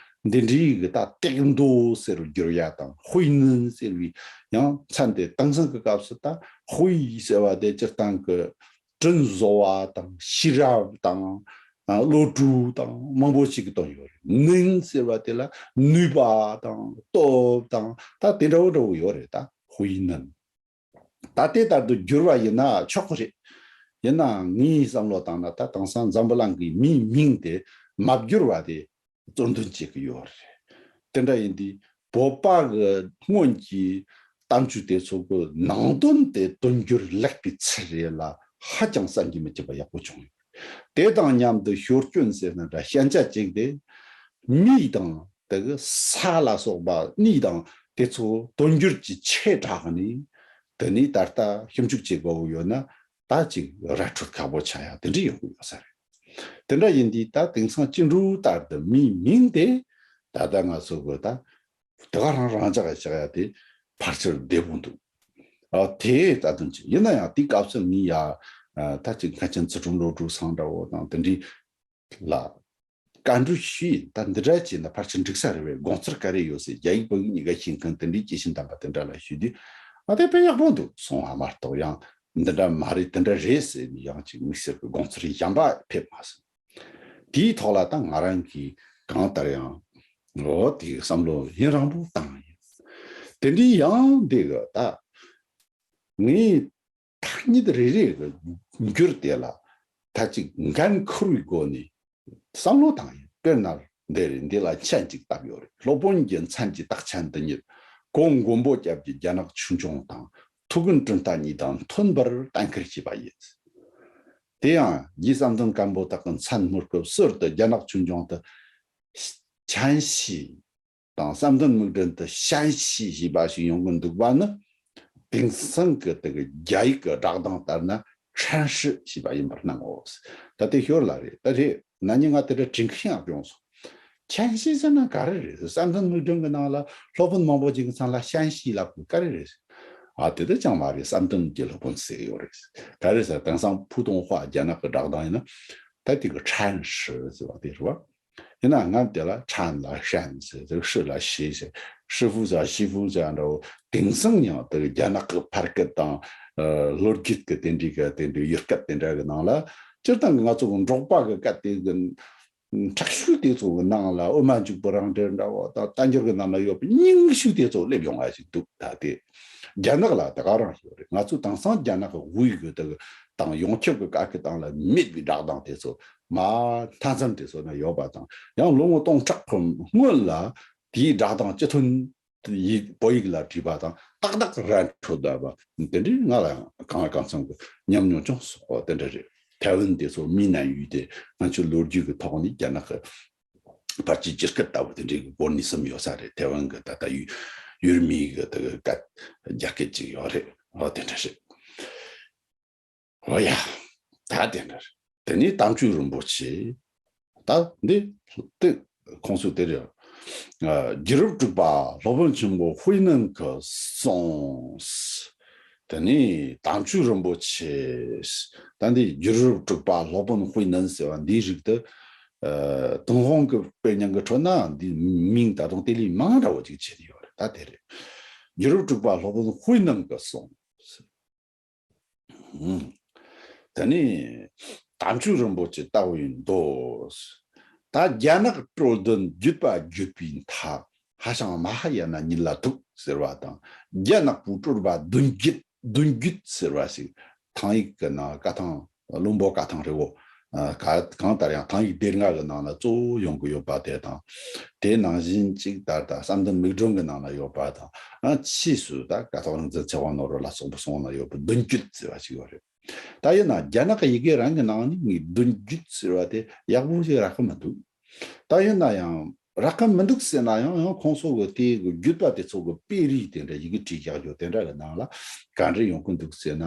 འདི་འདྲའི་གི་ད་བརྟག་མདོ་ཟེར་བསྒྱུར་ཡ་དང་慧能ཟེར་བའི་ཡང་མཚན་དེ་དེང་སང་གི་སྐབས་སུ་ད་慧ཟེར་བ་དེ་སྤྱིར་བཏང་གི་དྲིན་གཟོ་བ་དང་ཤེས་རབ་དང་ཨ་བློ་གྲོས་དང་མང་པོ་ཞིག་གི་དོན་ཡོད་རེད། 能 ཟེར་བ་དེ་ལ་ནུས་པ་དང་སྟོབས་དང་ད་དེ་འདྲ་བོ་འདྲ་བོ་ཡོད་རེད་ད་慧能། ད་དེ་ལྟར་དུ་བསྒྱུར་བ་ཡིན་ན་ཆོག་གི་རེད། ཡིན་ནའང་ངའི་བསམ་བློ་བཏང་ན་ད་དེང་སང་འཛམ་བུ་གླིང་གི་མིའི་མིང་དེ་མ་བསྒྱུར་བ་དེ་གཙོ་འདོན་བྱེད་ཀྱི་ཡོད་རེད། དེ་འདྲ་ཡིན་དུས་བོད་པ་གི་སྔོན་གྱི་གཏམ་རྒྱུད་དེ་ཚོ་གི་ནང་དོན་དེ་དོན་འགྱུར་ལེགས་པའི་ཚུལ་རེད་ལ་ཧ་ཅང་བསམ་གྱིས་མི་ཁྱབ་པ་ཡག་པོ་བྱུང་ཡོད། དེ་དང་མཉམ་དུ་ཞོར་སྐྱོན་ཟེར་ན་འདྲ་ཞན་ཆ་གཅིག་དེ་མི་དང་དེ་གི་ས་ལ་སོགས་པ་གནས་དང་དེ་ཚོ་དོན་འགྱུར་གྱི་ཆེ་དྲགས་ནས་དེ་ནས་ད་ལྟ་ཞིབ་འཇུག་བྱེད་དགོས་ཡོད་ན། ད་ཅིག་ར་འཕྲོད་ཁག་པོ་ཆགས་ཡ་དེ་འདྲ་ཡོང་གི་ཡོད་ས་རེད། དེ་འདྲ་ཡིན་དུས་ད་དེང་སང་སྤྱི་འགྲོས་ལྟར་དུ་མིའི་མིང་དེ་ད་ལྟ་ང་ཚོ་གི་ད་དེ་ག་རང་རང་འཇགས་ཆགས་ཡ་དེ་ཕལ་ཆེར་བདེ་པོ་འདུག་ཨ་དེ་ད་དོན་ཅིག་ཡིན་ན་ཡང་དེའི་སྐབས་སུ་ངས་ཡ་ད་ཅིག་མཁན་ཆེན་ཚུལ་ཁྲིམས་བློ་གྲོས་ཚང་འདྲ་བོ་དང་དེ་འདྲའི་ལ་བཀའ་འདྲི་ཞུས་ཡིན། ད་འདི་འདྲ་བྱས་ན་ཕལ་ཆེར་འགྲིག་ས་རེད་པས། དགོངས་ཚུལ་ག་རེ་ཡོད་ཟེར། རྒྱ་ཡིག་བོད་ཡིག་གཉིས་ཀ་ཤེས་མཁན་དེ་འདྲའི་སྐྱེས་ཆེན་དམ་པ་དེ་འདྲ་ལ་ཞུས་དུས་ཨ་དེ་དཔེ་ཡག་པོ་འདུག་གསུངས་པ་མ་གཏོགས། ཡང་འདི་འདྲ་མ་རེད་དེ་འདྲ་རེད་ཟེར་ནས་ཡང་ཅིག་དམིགས་བསལ་གྱི་དགོངས་ཚུལ་གཞན་པ་ཕེབས་མ་སོང་། དེའི་ཐོག་ལ་ད་ང་རང་གིས་གང་ལྟར་ཡང་འོ་དེའི་བསམ་བློ་ཡུན་རིང་པོ་བཏང་ཡིན། དེ་འདྲའི་ཡང་འདི་གི་ད་ངས་ཐ་སྙད་རེ་རེ་གི་འགྱུར་དེ་ལ་ད་ཅིག་འགན་འཁུར་བའི་སྒོ་ནས་བསམ་བློ་བཏང་ཡིན། དཔེར་ན་འདི་རེད། འདི་ལ་མཆན་ཅིག་བཏབ་ཡོད་རེད། སློབ་དཔོན་གྱི་མཚན་གྱི་རྟགས་མཆན་འདི་ཉིད་གོ་མགོན་པོ་སྐྱབས་ཀྱི་རྒྱ་ནག་ཆོས་འབྱུང་དང་ཐུའུ་བཀྭན་ཀྲིན་ཏཱ་གཉིས་དང་མཐུན་པར་གཏན་འཁེལ་བྱས་པ་ཡིན། དེ་ཡང་རྗེ་བསམ་གཏན་སྐམ་པོ་དག་གི་མཚན་སྨོས་སྐབས་ཟུར་དུ་རྒྱ་ནག་ཆོས་འབྱུང་དུ་ཆན་ཤིས་དང་བསམ་གཏན་དམིགས་སྒྲོན་དུ་ཞན་ཤིས་ཞེས་པ་ཞིག་ཡོང་གི་འདུག་པ་ནི། དེང་སང་གི་དེ་གི་རྒྱ་ཡིག་གི་སྒྲ་གདངས་ལྟར་ན་ཁྲན་ཧྲི་ཞེས་པ་ཡིན་པར་སྣང་ངོ་། ད་དེ་ཞོར་ལ་རེད། ད་རེད་ན་ནི་ང་དེ་འདྲ་དྲན་གི་ཡང་བྱུང་སོང་། ཆན་ཤིས་ཟེར་ན་ག་རེ་རེད། བསམ་གཏན་དམིགས་སྒྲོན་གྱི་ནང་ལ་སློབ་དཔོན་མང་པོ་ཅིག་གི་མཚན་ལ་ཞན་ཤིས་ལབ་དགོས་ག་རེ་རེད། ཨ་དེ་ད་ཅང་མ་རེད། བསམ་གཏན་གྱི་སློབ་དཔོན་ཟེར་གི་ཡོད་རེད། ག་རེ་ཟེར། དེང་སང་ཕུའུ་ཏུང་ཧྭ་རྒྱ་ནག་གི་སྒྲ་གདངས་ཡིན་ན་ད་དེ་གི་ཁྲན་ཧྲི་ཟེར་བ་དེ་རེད་བ། ཡིན་ན་ང་དེ་ལ་ཁྲན་ལ་ཧྲན་ཟེར། དེ་ཧྲི་ལ་ཞི་ཟེར། ཧྲི་ཧྥུ་ཟེར། ཞི་ཧྥུ་ཟེར་འདྲ་བོ། དེང་སང་ཡང་དེ་རྒྱ་ནག་གི་ཕ་སྐད་དང་ལོ་རྒྱུས་ཀྱི་དེ་འདྲའི་གི་དེ་འདྲའི་ཡུལ་སྐད་དེ་འདྲ་གི་ནང་ལ་སྤྱིར་བཏང་གི་ང་ཚོ་གི་འབྲོག་པ་གི་སྐད་དེ་གི་དྲག་ཤོས་དེ་ཚོ་གི་ནང་ལ་དབུ་མ་འཇུག་པོ་རང་འགྲེལ་འདྲ་བོ་དང་རྟ་འགྱུར་གི་ནང་ལ་ཡོད་པའི་རྙིང་ཤོས་དེ་ཚོ་སླེབས་ཡོང་བ་ཞིག་འདུག་ད་དེ་རྒྱ་ནག་ལ་དེ་ག་རང་ཡོད་རེད། ང་ཚོ་དེང་སང་རྒྱ་ནག་གི་དབུས་གི་དེ་གི་དང་ཡོངས་ཁྱབ་ཀྱི་སྐད་ཀྱི་སྟེང་ལ་མེད་པའི་སྒྲ་གདངས་དེ་ཚོ་མ་མཐའ་མཚམས་དེ་ཚོ་ན་ཡོད་པ་དང་། ཡང་ལོ་ངོ་སྟོང་ཕྲག་གི་སྔོན་ལ་དེའི་སྒྲ་གདངས་སྤྱི་མཐུན་ཡིག་བོད་ཡིག་ལ་བྲིས་པ་དང་ཏག་ཏག་ར་འཕྲོད་པ་དེ་འདྲའི་ང་ལ་ཡང་གང་ལ་གང་འཚམ་གྱི་ཉམས་མྱོང་ཅུང་སོགས་དེ་འདྲ་རེད། ཐའེ་ཝན་དེ་ཚོ་མི་ནན་ཡུལ་དེ་ང་ཚོའི་ལོ་རྒྱུས་ཀྱི་ཐོག་ནས་རྒྱ་ནག་གི་ཕལ་ཆེར་སྒྱུར་སྐད་ལྟ་བུ་དེ་འདྲའི་གི་སྒོ་ནས་གསུམ་ཡོད་ས་རེད། ཐའེ་ཝན་གི་ད་ལྟ་ཡུལ་ཡུལ་མིའི་གི་དེ་གི་སྐད་རྒྱ་སྐད་ཅིག་ཡོད་རེད། འོ་དེ་འདྲ་རེད། འོ་ཡ། ད་དེ་འདྲ་རེད། དེ་ནས་དམ་ཆོས་རིན་པོ་ཆེ། ད་འདི་དེ་ཁོང་ཚོ་དེ་རེད། ཨ་རྒྱུད་རབས་དྲུག་པ་སློབ་དཔོན་ཆེན་པོ་ཧུའེ་ནན་གྱིས་གསུངས། དེ་ནས་དམ་ཆོས་རིན་པོ་ཆེ། ད་འདི་རྒྱུད་རབས་དྲུག་པ་སློབ་དཔོན་ཧུའེ་ནན་ཟེར་བ་འདིའི་རིགས་དེ། ཨ་ཏུན་ཧོང་གི་དཔེ་རྙིང་གི་ཁྲོད་ན་འདི་མིང་ད་དུང་དེ་ལས་མང་དྲགས་པོ་ཅིག་བྱེད་ཀྱི་ཡོད་རེད། ད་དེ་རེད། རྒྱུད་རབས་དྲུག་པ་སློབ་དཔོན་ཧུའེ་ནན་གྱིས་གསུངས། ཨུམ། དེ་ནས་དམ་ཆོས་རིན་པོ་ཆེ་ལྟ་བུ་ཡིན་འདུག་ད་རྒྱ་ནག་སྲོལ་གདོན་བརྒྱུད་པ་བརྒྱུད་པའི་མཐའ། ཧ་ཤང་མ་ཧཱ་ཡ་ན་ཉིད་ལ་ཐུག་ཟེར་བ་དང་། རྒྱ་ནག་པོའི་སྤྲུལ་པ་གདོན་བརྒྱུད་གདོན་བརྒྱུད་ཟེར་བ་ཞིག་ཐང་ཡིག་གི་ནང་བཀའ་ཐང་བློན་པོ་བཀའ་ཐང་རེད་བོ། ཨ་ག་གང་ལྟར་ཡང་ཐང་ཡིག་སྡེ་ལྔ་གི་ནང་ལ་གཙོ་བོ་ཡོང་གི་ཡོད་པ་དེ་དང་། དེ་ནང་བཞིན་གཅིག་ད་ལྟ་བསམ་གཏན་མིག་སྒྲོན་གྱི་ནང་ལ་ཡོད་པ་དང་། ཨ་ཕྱིས་སུ་ད་ཀཿཐོག་རིག་འཛིན་ཚེ་དབང་ནོར་བུ་ལ་སོགས་པ་གསུངས་ན་ཡོད་པའི་གདོན་བརྒྱུད་ཟེར་བ་ཞིག་ཡོད་རེད། ད་ཡིན་ན་རྒྱ་ནག་གི་ཡི་གེ་རང་གི་ནང་ནས་ངས་གདོན་བརྒྱུད་ཟེར་བ་དེ་ཡག་པོ་ཞིག་རག་གི་མི་འདུག་ད་ཡིན་ན་ཡང་རག་གི་མི་འདུག་ཟེར་ན་ཡང་ཡང་ཁོང་ཚོ་གི་དེ་གི་བརྒྱུད་པ་དེ་ཚོ་གི་དཔེ་རིས་དེ་འདྲ་ཡི་གེ་བྲིས་བཞག་རྒྱུ་དེ་འདྲ་གི་ནང་ལ་ག་འདྲ་ཡོང་གི་འདུག་ཟེར་ན།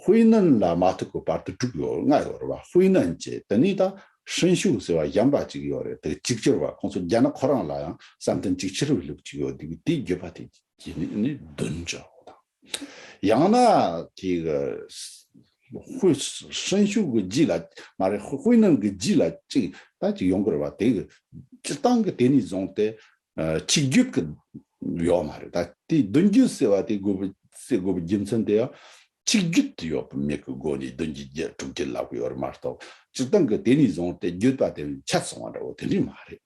ཧུའེ་ནན་ལ་མ་ཐུག་གི་བར་དུ་དྲུག་ཡོད། ལྔ་ཡོད་རེད་བ། ཧུའེ་ནན་བྱས། དེ་ནས་ད་ཧྲིན་ཤུ་ཟེར་བ་གཞན་པ་གཅིག་ཡོད་རེད། དེ་གཅིག་གྱུར་བ། ཁོང་ཚོ་རྒྱ་ནག་ཁོ་རང་ལ་ཡང་བསམ་གཏན་གཅིག་གྱུར་བའི་ལུགས་གཅིག་ཡོད། དེ་དེའི་བརྒྱུད་པ་དེ་ཡིན་ནི་གདོན་འདྲ་བོ་དང་། ཡང་ན་དེ་གི་ཧུའེ་ཧྲིན་ཤུ་གི་རྗེས་ལ་མ་རེད། ཧུའེ་ནན་གི་རྗེས་ལ་གཅིག་ད་གཅིག་ཡོང་གི་རེད་བ། དེ་གི་སྤྱིར་བཏང་གི་དེ་ནས་བཟུང་སྟེ། ཨ་ཆིག་བརྒྱུད་ཀྱི་ཡོད་མ་རེད། ད་དེ་གདོན་བརྒྱུད་ཟེར་བ་དེ་དགོས་པ་ཟེར་དགོས་པའི་རྒྱུ་མཚན་དེ་ཡང་ཆིག་བརྒྱུད་དུ་ཡོད་པ་མེད་ཀྱི་སྒོ་ནས་གདོན་བརྒྱུད་བརྒྱུད་དྲུག་བརྒྱུད་ལབ་ཀྱི་ཡོད་རེད་མ་གཏོགས། སྤྱིར་བཏང་གི་དེ་ནས་བཟུང་སྟེ་བརྒྱུད་པ་དེ་ཆད་སོང་བ་འདྲ་བོ་དེ་འདྲ་མ་རེད།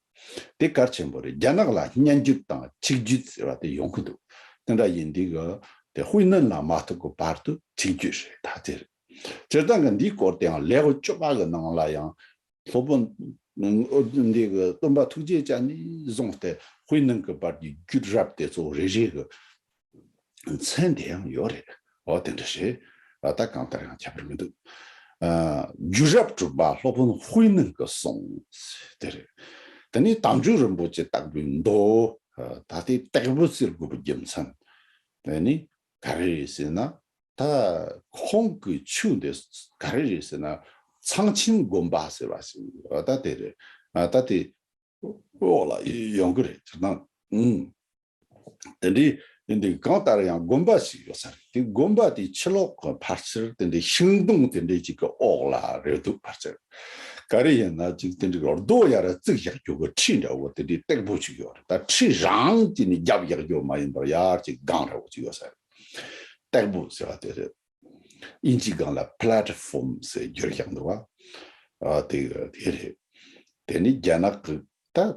དེ་གལ་ཆེན་པོ་རེད། རྒྱ་ནག་ལ་སྙན་བརྒྱུད་དང་ཆིག་བརྒྱུད་ཟེར་བ་དེ་ཡོང་གི་འདུག་དེ་འདྲ་ཡིན་དུས་གི་དེ་ཧུའེ་ནན་ལ་མ་ཐུག་གི་བར་དུ་ཆིག་བརྒྱུད་རེད། ད་དེ་རེད། སྤྱིར་བཏང་གི་འདིའི་སྐོར་དེའང་ལེའུ་བཅུ་པ་གི་ནང་ལ་ཡང་སློབ་དཔོན་འདི་གི་སྟོན་པ་ཐུགས་རྗེ་ཅན་ནས་བཟུང་སྟེ་དཔེ་ནང་གི་བར་གྱི་རྒྱུད་རབས་དེ་ཚོ་རེ་རེ་གི་མཚན་དེ་ཡང་ཡོད་རེད། འོ་དེ་འདྲ་རེད། ཨ་ད་གང་ལྟར་ཡང་ཁྱད་པར་མི་འདུག་ཨ་རྒྱུད་རབས་དྲུག་པ་སློབ་དཔོན་དཔེ་ནང་གི་གསུང་དེ་རེད། དེ་ནས་དལ་འབྱོར་རིན་པོ་ཆེ་བརྟག་པའི་མདོ། ཨ་ད་དེ་བརྟག་པོ་ཟེར་དགོས་པའི་རྒྱུ་མཚན་དེ་ནི་ག་རེ་རེད་ཟེར་ན། ད་ཁོང་གི་ཆོས་འདི་ག་རེ་རེད་ཟེར་ན། ཚངས་ཆེན་དགོན་པ་ཟེར་བ་ཞིག་ད་དེ་རེད། ད་དེ་འོག་ལ་ཡོང་གི་རེད། ཅིག་ན་ཨུམ། དེ་འདྲའི་འདི་གང་ལྟར་ཡང་དགོན་པ་ཞིག་ཡོད་ས་རེད། དེ་དགོན་པ་དེའི་ཕྱི་ལོགས་ཀྱི་ཕལ་ཆེར་དེ་འདྲའི་ཤིང་སྡོང་དེ་འདྲའི་ཅིག་གི་འོག་ལ་རེད་འདུག་ཕལ་ཆེར་ག་རེ་ཡིན་ན། ཅིག་དེ་འདྲའི་རྡོ་ཡར་བརྩིགས་བཞག་རྒྱུ་གི་ཁྲི་འདྲ་བོ་དེ་འདྲའི་སྟེགས་བུ་ཞིག་ཡོད་རེད། ད་ཁྲི་རང་གཅིག་ནས་རྒྱབ་བཞག་རྒྱུ་མ་ཡིན་པར་ཡར་ཅིག་སྒང་འདྲ་བོ་ཅིག་ཡོད་ས་རེད། སྟེགས་བུ་ཟེར་བ་དེ་རེད། དབྱིན་ཇིའི་སྒང་ལ་platform ཟེར་བསྒྱུར་བཞག་འདུག་བ། ཨ་དེ་དེ་རེད། དེ་ནི་རྒྱ་ནག་གི་ད་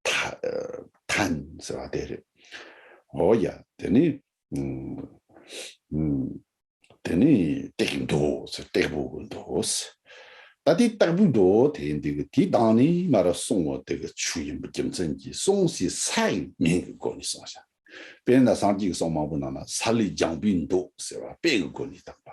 ཐ་ཐན་ཟེར་བ་དེ་རེད། འོ་ཡ། དེ་ནི་ཨུམ། ཨུམ། དེ་ནི་སྟེགས་མདོ་ཟེར། སྟེགས་བུ་མདོ་ཟེར། ད་དེ་སྟེགས་བུ་མདོ་དེ་འདི་གི་དེའི་གདངས་ནས་མར་གསུང་བ་དེ་གི་ཆོས་ཡིན་པའི་རྒྱུ་མཚན་གྱིས་གསུང་སའི་ས་ཡི་མིང་གི་སྒོ་ནས་གསུངས་ཤག་དཔེར་ན་སངས་རྒྱས་ཀྱི་གསུང་མང་པོའི་ནང་ན་ས་ལེ་སྦྱངས་པའི་མདོ་ཟེར་བ་དཔེ་གི་སྒོ་ནས་བཏགས་པ།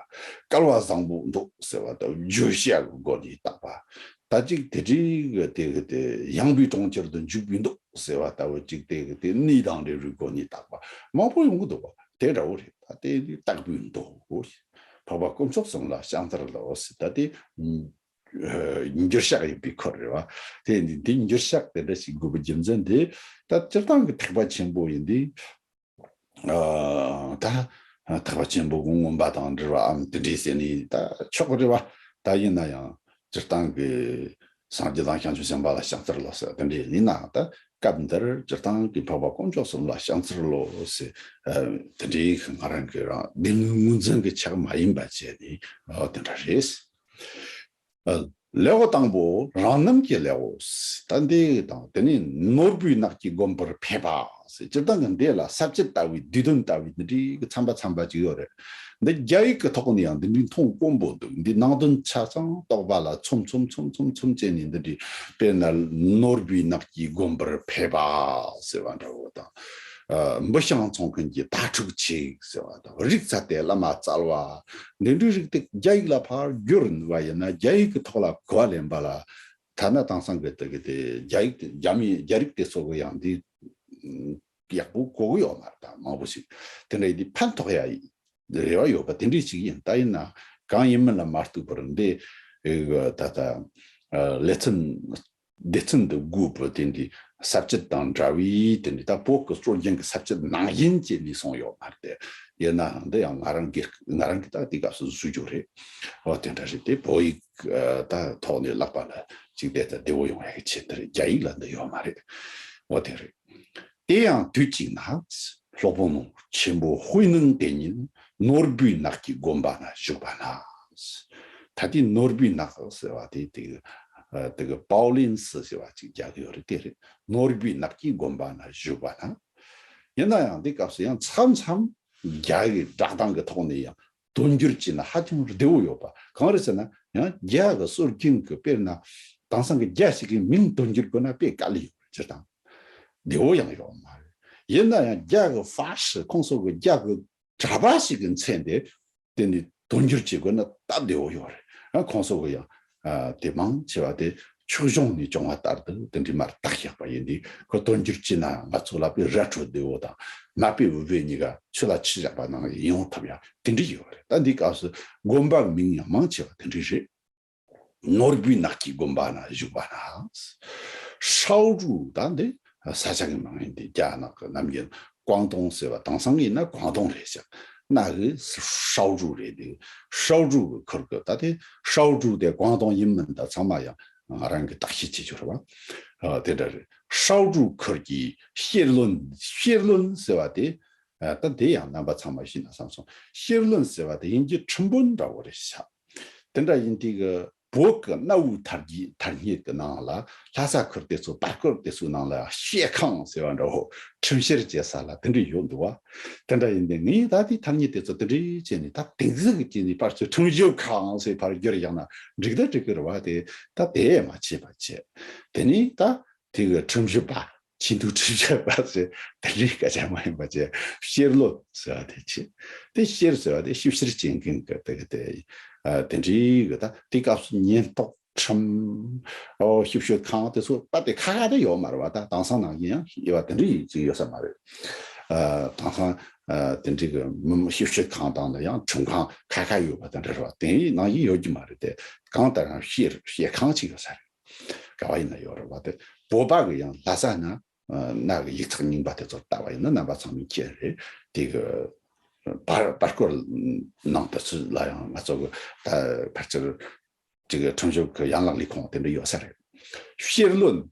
སྐལ་བ་བཟང་པོའི་མདོ་ཟེར་བ་དང་བརྗོད་བྱ་གི་སྒོ་ནས་བཏགས་པ། ད་ཅིག་དེ་འདྲའི་གི་དེ་གི་དེ་ཡངས་པའི་གྲོང་ཁྱེར་དུ་འཇུག་པའི་མདོ་ཟེར་བ་ལྟ་བུ་ཅིག་དེ་གི་དེ་གནས་དང་འབྲེལ་བའི་སྒོ་ནས་བཏགས་པ་མང་པོ་ཡོང་གི་འདུག་བ། དེ་འདྲ་བོ་རེད། ད་དེ་ནི་སྟེགས་བུའི་མདོ། འཕགས་པ་དཀོན་མཆོག་གསུམ་ལ་ཕྱག་འཚལ་ལོ་ཟེར། ད་དེ་འགྱུར་ཕྱག་ཡིན་པའི་ཁུལ་རེད་བ། དེ་ནི་འདི་འགྱུར་ཕྱག་དེ་འདྲ་ཞིག་དགོས་པའི་རྒྱུ་མཚན་དེ། ད་སྤྱིར་བཏང་གི་ཐེག་པ་ཆེན་པོ་ཡིན་དུས། ཨ་ད་ཐེག་པ་ཆེན་པོ་གི་མངོན་པ་དང་འབྲེལ་བའམ་དེ་འདྲའི་ཟེར་ནས་ད་ཆོག་གི་རེད་བ། ད་ཡིན་ན་ཡང་སྤྱིར་བཏང་གི་སངས་རྒྱས་དང་བྱང་ཆུབ་སེམས་དཔའ་ལ་ཕྱག་འཚལ་ལོ་ཟེར་དེ་འདྲའི་ཡིན་ན། ད་སྐབས་འདིར་སྤྱིར་བཏང་གི་འཕགས་པ་དཀོན་མཆོག་གསུམ་ལ་ཕྱག་འཚལ་ལོ་ཟེར། ཨ་དེ་འདྲའི་ང་རང་གི་རང་སྡེ་སྣོད་ངོས་འཛིན་གྱི་ཕྱག་མ་ཡིན་པ་བྱས་ནས་ཨ་དེ་འདྲ་རེད། ཨ་ལེའུ་དང་པོ་རང་རྣམ་གྱི་ལེའུ། ད་འདི་དང་དེ་ནས་ནོར་བུའི་ནགས་ཀྱི་དགོན་པར་ཕེབས་པ་ཟེར། སྤྱིར་བཏང་གི་འདི་ལ་ས་བཅད་ལྟ་བུའི་བསྡུས་དོན་ལྟ་བུའི་འདི་འདྲའི་གི་ཚན་པ་ཚན་པ་ཅིག་ཡོད་རེད། འདི་རྒྱ་ཡིག་གི་ཐོག་ནས་ཡང་འདི་འདྲའི་མཐོང་དཀོན་པོ་འདུག་འདི་ནང་དོན་ཆ་ཚང་རྟོགས་པ་ལ་ཚོམ་ཚོམ་ཚོམ་ཚོམ་ཚོམ་བྱས་ནས་འདི་འདྲའི། དཔེར་ན་ནོར་བུའི་ནགས་ཀྱི་དགོན་པར་ཕེབས་པ་ཟེར་བ་འདྲ་བོ་དང་། ཨ་འབུ་ཤིང་འཚོང་མཁན་གྱི་དྭ་ཕྲུག་ཅིག་ཟེར་བ་དང་། རིག་ཚ་དེ་བླ་མ་རྩལ་བ། འདི་འདྲའི་རིགས་དེ་རྒྱ་ཡིག་ལ་ཕར་བསྒྱུར་བ་ཡིན་ན། རྒྱ་ཡིག་གི་ཐོག་ལ་གོ་བ་ལེན་པ་ལ་ཐ་ན་དེང་སང་གི་དེ་གི་དེ་རྒྱ་ཡིག་དེ་རྒྱ་མི་རྒྱ་རིགས་དེ་ཚོ་གི་ཡང་འདི་ཡག་པོ་གོ་གི་ཡོད་མ་རེད། ད་མང་པོ་ཞིག་དེ་འདྲ་ཡིན་དུས་ཕན་ཐོགས་ཡ་རེ་བ་ཡོད་པ་དེ་འདྲའི་ཅིག་ཡིན། ད་ཡིན་ན་གང་ཡིན་མིན་ལ་མ་ལྟོས་པར་འདི་ད་ལྟ་ལེ་ཚན་སྡེ་ཚན་འདི་དགུ་པོ་དེ་འདི་ས་བཅད་དང་འདྲ་བའི་དེ་འདི་ད་བོད་ཀྱི་སྲོལ་རྒྱུན་གྱི་ས་བཅད་ནང་བཞིན་བྱས་ནས་གསུངས་ཡོད་མ་རེད་དེ། ཡིན་ནའང་འདི་ཡང་ང་རང་གི་ང་རང་གི་ད་དེ་སྐབས་སུ་བཟོ་རྒྱུ་རེད། འོ་དེ་འདྲ་རེད་དེ། བོད་ཡིག་ད་ཐོག་ནས་བཀླགས་པ་ལ་ཅིག་དེ་ད་བདེ་བོ་ཡོང་ཡ་གི་ཆེད་དུ་རེད། རྒྱ་ཡིག་ལ་འདི་ཡོད་མ་རེད། འོ་དེ་རེད། དེ་ཡང་དུས་གཅིག་ན་སློབ་དཔོན་ཆེན་པོ་དཔེ་ནང་དེ་ཉིད་ནོར་བུའི་ནགས་ཀྱི་དགོན་པ་ན་བཞུགས་པ་ན། ད་དེ་ནོར་བུའི་ནགས་ཟེར་བ་དེ་དེ་དེ་གི་པའོ་ལིན་སི་ཟེར་བ་ཅིག་རྒྱག་གི་ཡོད་རེད། དེ་རེད། ནོར་བུའི་ནགས་ཀྱི་དགོན་པ་ན་བཞུགས་པ་ན། ཡིན་ན་ཡང་དེ་སྐབས་སུ་ཡང་མཚམས་མཚམས་རྒྱ་ཡིག་སྒྲ་གདངས་ཀྱི་ཐོག་ནས་ཡང་དོན་སྒྱུར་བྱས་ན་ཧ་ཅང་བདེ་བོ་ཡོད་པ། གང་རེད་ཟེར་ན་ཡང་རྒྱ་གི་སྲོལ་རྒྱུན་གྱི་དཔེར་ན་དེང་སང་གི་རྒྱ་ཞིག་གི་མིང་དོན་སྒྱུར་དགོས་ན་དཔེ་དཀའ་ལས་ཡོད་རེད། སྤྱིར་བཏང་བདེ་བོ་ཡང་ཡོད་མ་རེད། ཡིན་ན་ཡང་རྒྱ་གི་ཧྥ་ཧྲི་ཁོང་ཚོ་གི་རྒྱ་གི་གྲྭ་པ་ཞིག་གི་མཚན་དེ་དེ་ནི་དོན་སྒྱུར་བྱེད་དགོས་ན་སྟབས་བདེ་བོ་ཡོད་རེད། ཡང་ཁོང་ཚོ་གི་ཡང་ཨ་དེ་མང་ཆེ་བ་དེ་ཆོས་གཞུང་ནས་སྐྱོང་བ་ལྟར་དུ་དེ་འདྲའི་མར་བཏགས་བཞག་པ་ཡིན་དུས། ཁོ་དོན་སྒྱུར་བྱས་ན་ང་ཚོ་ལ་དཔེ་ར་འཕྲོད་བདེ་བོ་དང་མ་དཔེ་འུ་བེ་གཉིས་ཀ་ཆུ་ལ་ཆུ་བཞག་པ་ནང་ཡོང་ཐུབ་ཡ་དེ་འདྲ་ཡོད་རེད། ད་འདི་སྐབས་སུ་དགོན་པ་མིང་ཡང་མང་ཆེ་བ་དེ་འདྲ་རེད། ནོར་བུའི་ནགས་ཀྱི་དགོན་པ་ན་བཞུགས་པ་ན། ཧྲའོ་ཀྲུའུ། ད་འདི་ས་ཆ་གི་མིང་ཡིན་ཏེ། རྒྱ་ནག་གི་ནམ་རྒྱུན་ཀོང་ཏུང་ཟེར་བ། དེང་སང་ཡིན་ན་ཀོང་ཏུང་རེད་ཤག་ན་གི་ཧྲའོ་ཀྲུའུ་རེད་འདུག་ཧྲའོ་ཀྲུའུ་གི་ཁུལ་གི། ད་དེ་ཧྲའོ་ཀྲུའུ་དེ་ཀོང་ཏུང་ཡིན་མིན་ད་ཚང་མ་ཡང་ང་རང་གི་བརྟག་དཔྱད་བྱེད་རྒྱུ་རེད་བ། ཨ་དེ་འདྲ་རེད། ཧྲའོ་ཀྲུའུ་ཁུལ་གྱི་ཤེར་ལུན། ཤེར་ལུན་ཟེར་བ་དེ། ཨ་ད་དེ་ཡང་རྣམ་པ་ཚང་མ་ཤེས་ན་བསམ་སོང་། ཤེར་ལུན་ཟེར་བ་དེ་དབྱིན་ཇི་ཁྲིམས་དཔོན་འདྲ་བོ་རེད་ཤག་དེ་འདྲ་ཡིན་དུས་གི་ བོད་ཀྱི་གནའ་བོའི་ཐ་སྙད་ཐ་སྙད་ཀྱི་ནང་ལ་ལྷ་ས་ཁུལ་དེ་ཚོ་བར་སྐོར་དེ་ཚོའི་ནང་ལ་བཤས་ཁང་ཟེར་བ་འདྲ་བོ་ཁྲིམས་བཤེར་བྱེད་ས་ལ་དེ་འདྲ་ཡོད་འདུག་བ། དེ་འདྲ་ཡིན་དུས་ངས་ད་དེའི་ཐ་སྙད་དེ་ཚོ་དེ་འདྲའི་བྱས་ནས་ད་དེང་ཟིག་གི་བྱས་ནས་ཕར་ཚུར་ཁྲིམས་ཞིབ་ཁང་ཟེར་ཕར་བསྒྱུར་བཞག་ན་འགྲིག་ད་འགྲིག་གི་རེད་བ། དེ་ད་དེ་མ་བྱས་པ་བྱས། དེ་ནས་ད་དེ་གི་ཁྲིམས་ཞིབ་པ། ཆེས་མཐོའི་ཁྲིམས་ཞིབ་པ་ཟེར་དེ་འདྲའི་སྐད་ཆ་མ་ཡིན་པ་བྱས། བཤེར་བློན་ཟེར་བ་དེ་བྱས། དེ་བཤེར་ཟེར་བ་དེ་ཞིབ་བཤེར་བྱེད་མཁན་གྱི་དེ་གི་དེ་ཨ་དེ་འདྲའི་གི་ད་དེ་སྐབས་སུ་ཉེན་རྟོག་ཁྲིམས། ཨོ་ཞིབ་དཔྱོད་ཁང་དེ་ཚོ་ད་དེ་ཁ་ཁ་དེ་ཡོད་མ་རེད་བ། ད་དེང་སང་ནང་བཞིན་ཡང་དབྱེ་བ་དེ་འདྲ་ཡིན་ཅིག་ཡོད་ས་མ་རེད། ཨ་དེང་སང་ཨ་དེ་འདྲའི་གི་མི་ཞིབ་དཔྱོད་ཁང་དང་ལ་ཡང་ཁྲིམས་ཁང་ཁ་ཁ་ཡོད་པ་དེ་འདྲ་རེད་བ། དེ་ནང་བཞིན་ཡོད་རྒྱུ་མ་རེད་དེ། གང་ལྟར་ཡང་བཤེར་བཤེར་ཁང་ཅིག་ཡོད་ས་རེད། ག་བ་ཡིན་ན་ཡོད་རེད་བ། དེ་བོད་པ་གི་ཡང་ལྷ་ས་ན་ཨ་གནའ་གི་ཡིག་ཚགས་རྙིང་པ་དེ་ཚོ་ལྟ་བ་ཡིན་ན་རྣམ་པ་ཚང་མས་མཁྱེན་རེད། དེ་གི་བར་བར་སྐོར་ནང་དུ་ཚུད་ལ་ཡང་ང་ཚོ་གི་ད་ཕལ་ཆེར་ཅིག་ཁྲིམས་ཞིབ་ཀྱི་ཡན་ལག་ལས་ཁུངས་དེ་འདྲ་ཡོད་ས་རེད། བཤེར་བློན།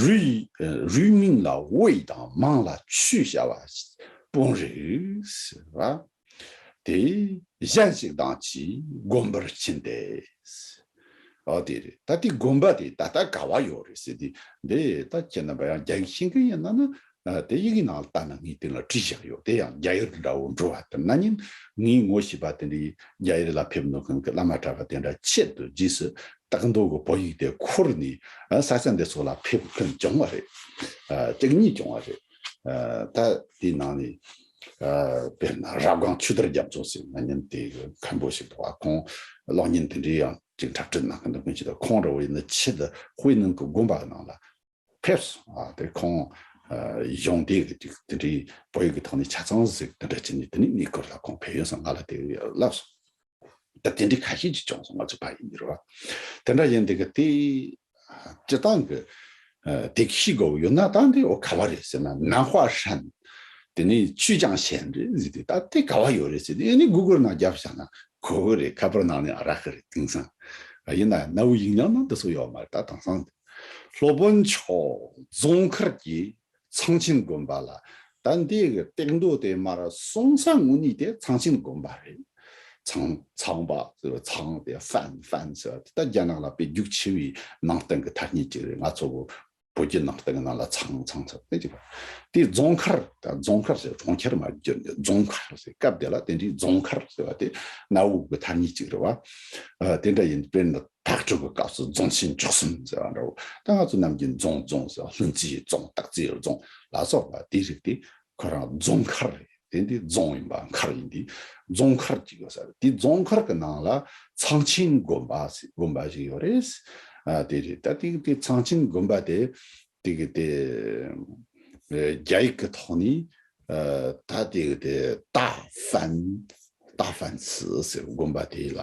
རུས་རུས་མིང་ལ་དབུས་དང་མིང་ལ་ཆུས་བྱ་བ་དཔོན་རིགས་ཟེར་བ། དེ་གཞན་ཞིག་དང་གཅིག་དགོན་པར་ཕྱིན་ཏེ། ཨོ་དེ་རེད། ད་དེ་དགོན་པ་དེ་ད་ལྟ་ག་བ་ཡོད་རེད་ཟེར་དུས། འདི་ད་ཁྱེད་རྣམ་པ་ཡང་རྒྱ་ཡིག་ཤེས་མཁན་ཡིན་ན་ནི། ཨ་དེ་ཡི་གེ་ནང་ལ་ལྟ་ན་ངས་དེ་ལ་བྲིས་བཞག་ཡོད། དེ་ཡང་རྒྱ་ཡིག་འདྲ་བོ་འགྲོ་བ་དེ་ན་ཉིན་ངའི་ངོ་ཤེས་པ་དེ་འདྲའི་རྒྱ་ཡིག་ལ་ཕེབས་མྱོང་མཁན་གྱི་བླ་མ་གྲྭ་པ་དེ་འདྲ་ཆེད་དུ་རྗེས་སུ་སྟག་མདོ་གི་བོད་ཡིག་དེ་འཁུར་ནས་ཨ་ས་ཆ་འདི་ཚོ་ལ་ཕེབས་མཁན་བྱུང་བ་རེད། ཨ་གཅིག་གཉིས་བྱུང་བ་རེད། ཨ་ད་དེའི་ནང་ནས་ཨ་དཔེར་ན་རབ་སྒང་ཆོས་དར་རྒྱ་མཚོ་ཟེར་ན་ཉིན་དེ་གི་མཁན་པོ་ཞིག་འདུག་བ། ཁོང་གློག་བརྙན་དེ་འདྲའི་ཡང་ཅིག་འཁྲབ་ཁྲིད་གནང་གི་འདུག་མཁན་ཞིག་འདུག་ཁོང་འདྲ་བོ་ཡིན་ན་ཆེད་དུ་དཔེ་ནང་གི་དགོན་པ་གི་ནང་ལ་ཕེབས་སོང་། ཨ་དེ་ཁོང་ཨ་གཞུང་འདས་ཀྱི་ཅིག་དེ་འདྲའི་བོད་ཡིག་གི་ཐོག་ནས་ཆ་ཚང་ཟིག་དེ་འདྲ་བྱས་ནས་དེ་ནས་གནས་སྐོར་ལ་ཁོང་ཕེབས་ཡོད་སོང་། ང་ལ་དེ་ལབ་སོང་། ད་དེ་འདྲའི་ཁ་ཤས་ཅིག་བྱུང་སོང་། ང་ཚོ་ཕ་ཡིན་འགྱུར་བ། དེ་འདྲ་ཡིན་དེ་གི་དེ་སྤྱི་བཏང་གི་ཨ་དེ་ཤེས་དགོས་ཡོད་ན། ད་འདི་འོ་ག་བ་རེད་ཟེར་ན། ནན་ཧྭ་ཧྲན། དེ་ནས་ཅུའུ་ཅང་ཞན་རེད་ཟེར་དུས། ད་དེ་ག་བ་ཡོད་རེད་ཟེར་དུས། ཨེ་ནི་གུ་གལ་ནང་རྒྱབ་བཞག་ན་གོ་གི་རེད། ཁ་པར་ནང་ནས་རག་གི་རེད། དེང་སང་ཡིན་ན་གནའ་བོའི་ཡིག་རྙིང་ནང་འདི་ཚོ་ཡོད་མ་རེད། ད་དེང་སང་སློབ་དཔོན་མཆོག་རྫོང་མཁར་གྱི་ཚངས་ཆེན་དགོན་པ་ལ། ད་འདི་གི་སྟེགས་མདོ་དེ་མར་སོང་ས་དངོས་གནས་དེ་ཚངས་ཆེན་དགོན་པ་རེད། ཚངས་ཚངས་པ་ཟེར་བ། ཚངས་དེ་ཧྥན་ཧྥན་ཟེར་བ་དེ་ད་རྒྱ་ནག་ལ་དཔེ་རྒྱུག་ཆེ་བའི་ནང་བསྟན་གྱི་ཐ་སྙད་ཅིག་རེད། ང་ཚོ་བོད་བོད་བརྒྱུད་ནང་བསྟན་གྱི་ནང་ལ་ཚངས་ཚངས་ཟེར་དེ་ཅིག་པ། དེ་རྫོང་མཁར། ད་རྫོང་མཁར་ཟེར། གྲོང་ཁྱེར་མ་བསྒྱུར་ནས་རྫོང་མཁར་ཟེར། སྐབས་དེ་ལ་དེ་འདྲའི་རྫོང་མཁར་ཟེར་བ་དེ་གནའ་བོ་གི་ཐ་སྙད་ཅིག་རེད་བ། ཨ་དེ་འདྲ་ཡིན། དཔེར་ན་ཕག་གྲུ་གི་སྐབས་སུ་རྫོང་ཆེན་བཅུ་གསུམ་ཟེར་བ་འདྲ་བོ། ད་ང་ཚོ་ནམ་རྒྱུན་རྫོང་རྫོང་ཟེར་བ། ལྷུན་རྩེའི་རྫོང་། སྟག་རྩེའི་རྫོང་ལ་སོགས་པ་དེ་རིགས་དེ་ཁོ་རང་རྫོང་མཁར་རེད། དེ་འདི་རྫོང་ཡིན་པ་མཁར་ཡིན་དུས་རྫོང་མཁར་ཅིག་ཡོད་ས་རེད། དེ་རྫོང་མཁར་གྱི་ནང་ལ་ཚངས་ཆེན་དགོན་པ་ཟེར་དགོན་པ་ཞིག་ཡོད་རེད། ཨ་དེ་རེད། ད་དེ་དེ་ཚངས་ཆེན་དགོན་པ་དེ་དེ་གི་དེ་ཨ་རྒྱ་ཡིག་གི་ཐོག་ནས་ཨ་ད་དེ་གི་དེ་ཏཱ་ཧྥན་ཏཱ་ཧྥན་སི་ཟེར་དགོན་པ་དེ་ལ་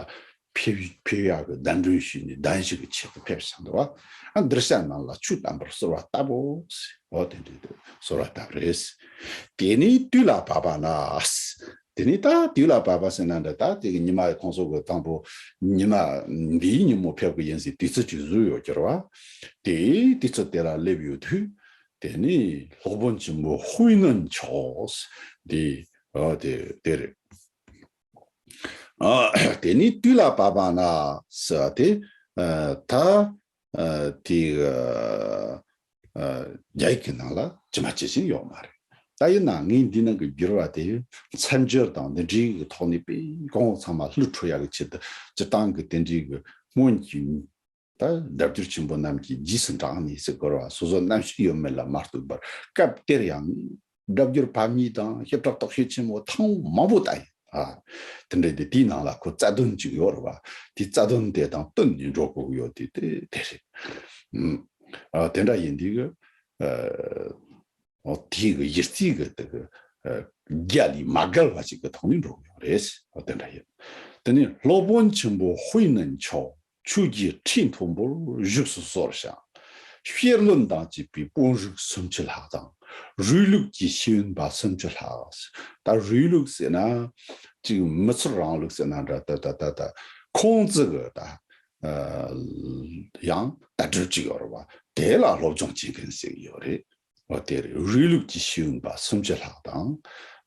ཕེབས་ཕེབས་ཡག་གི་གདན་འདྲེན་ཞུས་ནས་གདན་ཞུ་གི་ཆེད་དུ་ཕེབས་བཞག་འདུག་བ། ཨ་འདིར་ཤ་ནང་ལ་ཆུ་དམ་པར་གསོལ་བ་བཏབ་བོ་ཟེར། འོ་དེ་འདྲ་དེ་གསོལ་བ་བཏབ་རེད། དེ་ནས་དུས་ལ་བབ་པ་ན། དེ་ནས་ད་དུས་ལ་བབ་པ་ཟེར་ན་འདྲ། ད་དེ་གི་ཉི་མ་ཁོང་ཚོ་གི་དང་པོ་ཉི་མ་འདིའི་ཉིན་མོ་ཕེབས་གི་ཡིན་ཟེར་དུས་ཚོད་ཅིག་བཟོས་ཡོད་ཀྱི་རེད་བ། དེའི་དུས་ཚོད་དེ་ལ་སླེབས་ཡོད་དུས། དེ་ནས་སློབ་དཔོན་ཆེན་པོ་ཧུའེ་ནན་མཆོག་འདི་ཨ་དེ་དེ་རེད། ཨ་དེ་ནས་དུས་ལ་བབ་པ་ན་ཟེར་བ་དེ་ཨ་ད་ཨ་དེ་ཨ་ཨ་རྒྱ་ཡིག་གི་ནང་ལ་ཇི་མ་ཇི་བཞིན་ཡོད་མ་རེད། ད་ཡིན་ན་ངས་འདི་ནང་གི་བསྒྱུར་བ་དེ་མཚམས་སྦྱོར་དང་འདི་འདྲའི་གི་ཐོག་ནས་དཔེ་གོང་འོག་ཚང་མ་བསླུ་འཕྲོད་ཡག་གི་ཆེད་དུ་སྤྱིར་བཏང་གི་དེ་འདྲའི་གི་སྔོན་གྱི་ད་སྒྲ་སྒྱུར་ཆེན་པོ་རྣམས་ཀྱིས་རྗེས་སུ་འབྲངས་ནས་ཟེར་དགོས་རེད་བ། སོ་སོ་རྣམ་ཤེས་ཡོད་མེད་ལ་མ་ལྟོས་པར་སྐབས་དེར་ཡང་སྒྲ་སྒྱུར་ཕབ་ཉེས་དང་བྱེ་བྲག་རྟོག་ཞིབ་ཆེན་མོ་ཐེངས་མང་པོ་བལྟས་ཡིན། ཨ་དེ་འདྲ་དེ་དེའི་ནང་ལ་ཁོ་རྩ་དོན་གཅིག་ཡོད་རེད་བ། དེ་རྩ་དོན་དེ་དང་བསྟུན་ནས་འགྲོ་དགོས་ཀྱི་ཡོད་དེ་དེ་དེ་རེད། ཨ་དེ་འདྲ་ཡིན་དུས་ཨ་འོ་དེའི་གི་གཞི་རྩའི་གི་དེ་གི་ཨ་རྒྱ་ལས་མ་བརྒལ་བ་ཞིག་གི་ཐོག་ནས་འགྲོ་གི་ཡོད་རེད། འོ་དེ་འདྲ་ཡིན། དེ་ནས་སློབ་དཔོན་ཆེན་པོ་ཧུའེ་ནན་མཆོག་ཆོས་ཀྱི་ཁྲི་མཐོན་པོར་བཞུགས་སུ་གསོལ་ཞིང་། བཤེར་བློན་དང་བཅས་པའི་དཔོན་རིགས་སུམ་ཅུ་ལྷག་དང་། རུའི་ལུགས་ཀྱི་ཤེས་ཡོན་པ་སུམ་ཅུ་ལྷག། ད་རུའི་ལུགས་ཟེར་ན་ཅིག་མི་ཚོར་རིང་ལུགས་ཟེར་ན་འདྲ། ད་ད་ད་ད་ཁུང་ཙི་གི་ད་ཨ་ཡང་ལྟ་གྲུབ་ཅིག་ཡོད་རེད་བ། དེ་ལ་སློབ་སྦྱོང་བྱེད་མཁན་ཟེར་གྱི་ཡོད་རེད། འོ་དེ་རེད། རུའི་ལུགས་ཀྱི་ཤེས་ཡོན་པ་སུམ་ཅུ་ལྷག་དང་།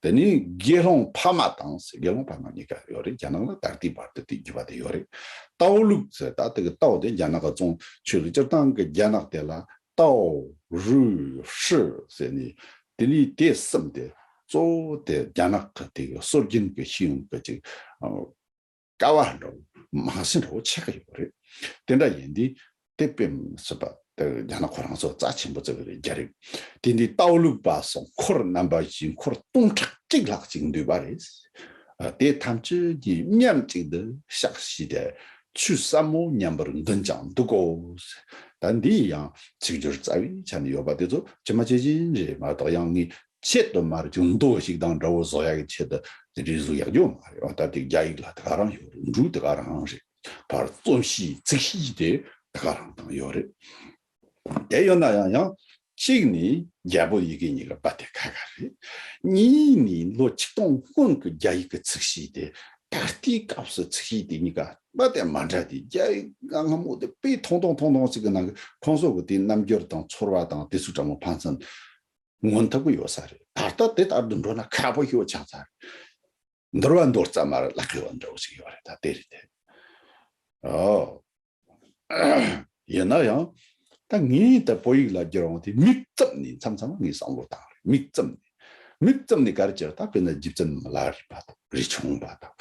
དེ་ནས་དགེ་སློང་ཕ་མ་དང་ཟེར། དགེ་སློང་ཕ་མ་གཉིས་ཀ་ཡོད་རེད། རྒྱ་ནག་ལ་ད་ལྟའི་བར་དུ་དེ་བརྒྱུད་པ་དེ་ཡོད་རེད། ཏའོ་ལུགས་ཟེར། ད་དེ་གི་ཏའོ་དེ་རྒྱ་ནག་གི་ཙུང་ཆོས་ལུགས། སྤྱིར་བཏང་གི་རྒྱ་ནག་དེ་ལ་ཏའོ་རུའུ་ཧྲི་ཟེར་ནས། དེ་ནས་དེ་གསུམ་དེ་གཙོ་བོ་དེ་རྒྱ་ནག་གི་དེ་གི་སྲོལ་རྒྱུན་གྱི་ཤེས་ཡོན་གྱི་ཅིག་ཀ་བ་འདྲ་བོ། རྨང་གཞི་འདྲ་བོ་ཆགས་ཀྱི་ཡོད་རེད། དེ་འདྲ་ཡིན་དུས་དེ་དཔེ་མི་སྲིད་པ་དེ་རྒྱ་ནག་ཁོ་རང་ཚོ་རྩ་ཆེན་པོ་བརྩི་གི་རེད། རྒྱ་རིགས་དེ་འདི་ཏའོ་ལུགས་པ་སོགས་འཁོར་རྣམ་པ་བཞི། འཁོར་སྟོང་ཕྲག་གཅིག་ལྷག་ཅིག་འདུས་པ་རེད། དེ་ཐམས་ཅད་ཀྱིས་མཉམ་གཅིག་ཏུ་ཕྱག་བྱས་ཏེ། ཆོས་ཟབ་མོ་མཉམ་པར་འདོན་ཀྱང་འདུག་གོ། ད་འདི་ཡང་ཚིག་སྦྱོར་རྩ་བའི་ཆ་ནས་ཡོད་པ་དེ་ཚོ་ཇི་མ་ཇི་བཞིན་རེད་མ་གཏོགས། ཡང་ངས་ཆེད་དུ་མར་ཅིག་མདོ་ཞིག་དང་འདྲ་བོ་བཟོ་ཡག་གི་ཆེད་དུ་དེ་འདྲའི་བཟོ་ཡག་ཡོད་མ་རེད། འོ་ད་དེ་རྒྱ་ཡིག་ལ་དེ་ག་རང་ཡོད་རེད། འབྲུ་དེ་ག་རང་རེད། ཕར་རྩོམ་གཤིས་ཚིག་གཤིས་དེ་དེ་ག་རང་དང་ཡོད་རེད། དེ་ཡོད་ན་ཡང་། ཡང་གཅིག་ནི་རྒྱལ་པོ་ཡི་གེ་གཉིས་ཀ་པ་དེ་ཁ་ཁ་རེད། གཉིས་ནི་ལོ་ཆིག་སྟོང་སྔོན་གྱི་རྒྱ་ཡིག་གི་ཚིག་གཤིས་དེ། ད་ལྟའི་སྐབས་སུ་ཚིག་གཤིས་དེ་གཉིས་ཀ་པ་དེ་མ་འདྲ་དེ། རྒྱ་ཡིག་སྔ་མོ་དེ་དཔེ་ཐུང་ཐུང་ཐུང་ཐུང་ཞིག་གི་ནང་གི་ཁོང་ཚོ་གི་དེ་རྣམ་འགྱུར་དང་ཚོར་བ་དང་དེ་ཚོ་འདྲ་མོ་ཕན་ཚུན་མངོན་ཐུབ་ཀྱི་ཡོད་ས་རེད། ད་ལྟ་དེ་ལྟར་དུ་འགྲོ་ན་ཁག་པོ་ཞིག་ཆགས་ཚར། འདུལ་བ་མདོ་རྩ་མར་བརླག་གི་ཡོད་འདྲ་བོ་ཞིག་ཡོད་རེད། ད་དེ་རེད་དེ། ཨོ། ཡིན་ན་ཡང་ད་ངས་ད་བོད་ཡིག་ལ་བསྒྱུར་འོང་དེ་མིག་བཙུམ་ནས། མཚམས་མཚམས་ངས་བསམ་བློ་བཏང་རེད། མིག་བཙུམ་ནས། མིག་བཙུམ་ནས་ག་རེ་བྱས། ད་དཔེར་ན་རྗེ་བཙུན་མི་ལ་རས་པ་དང་། རས་ཆུང་པ་དང་།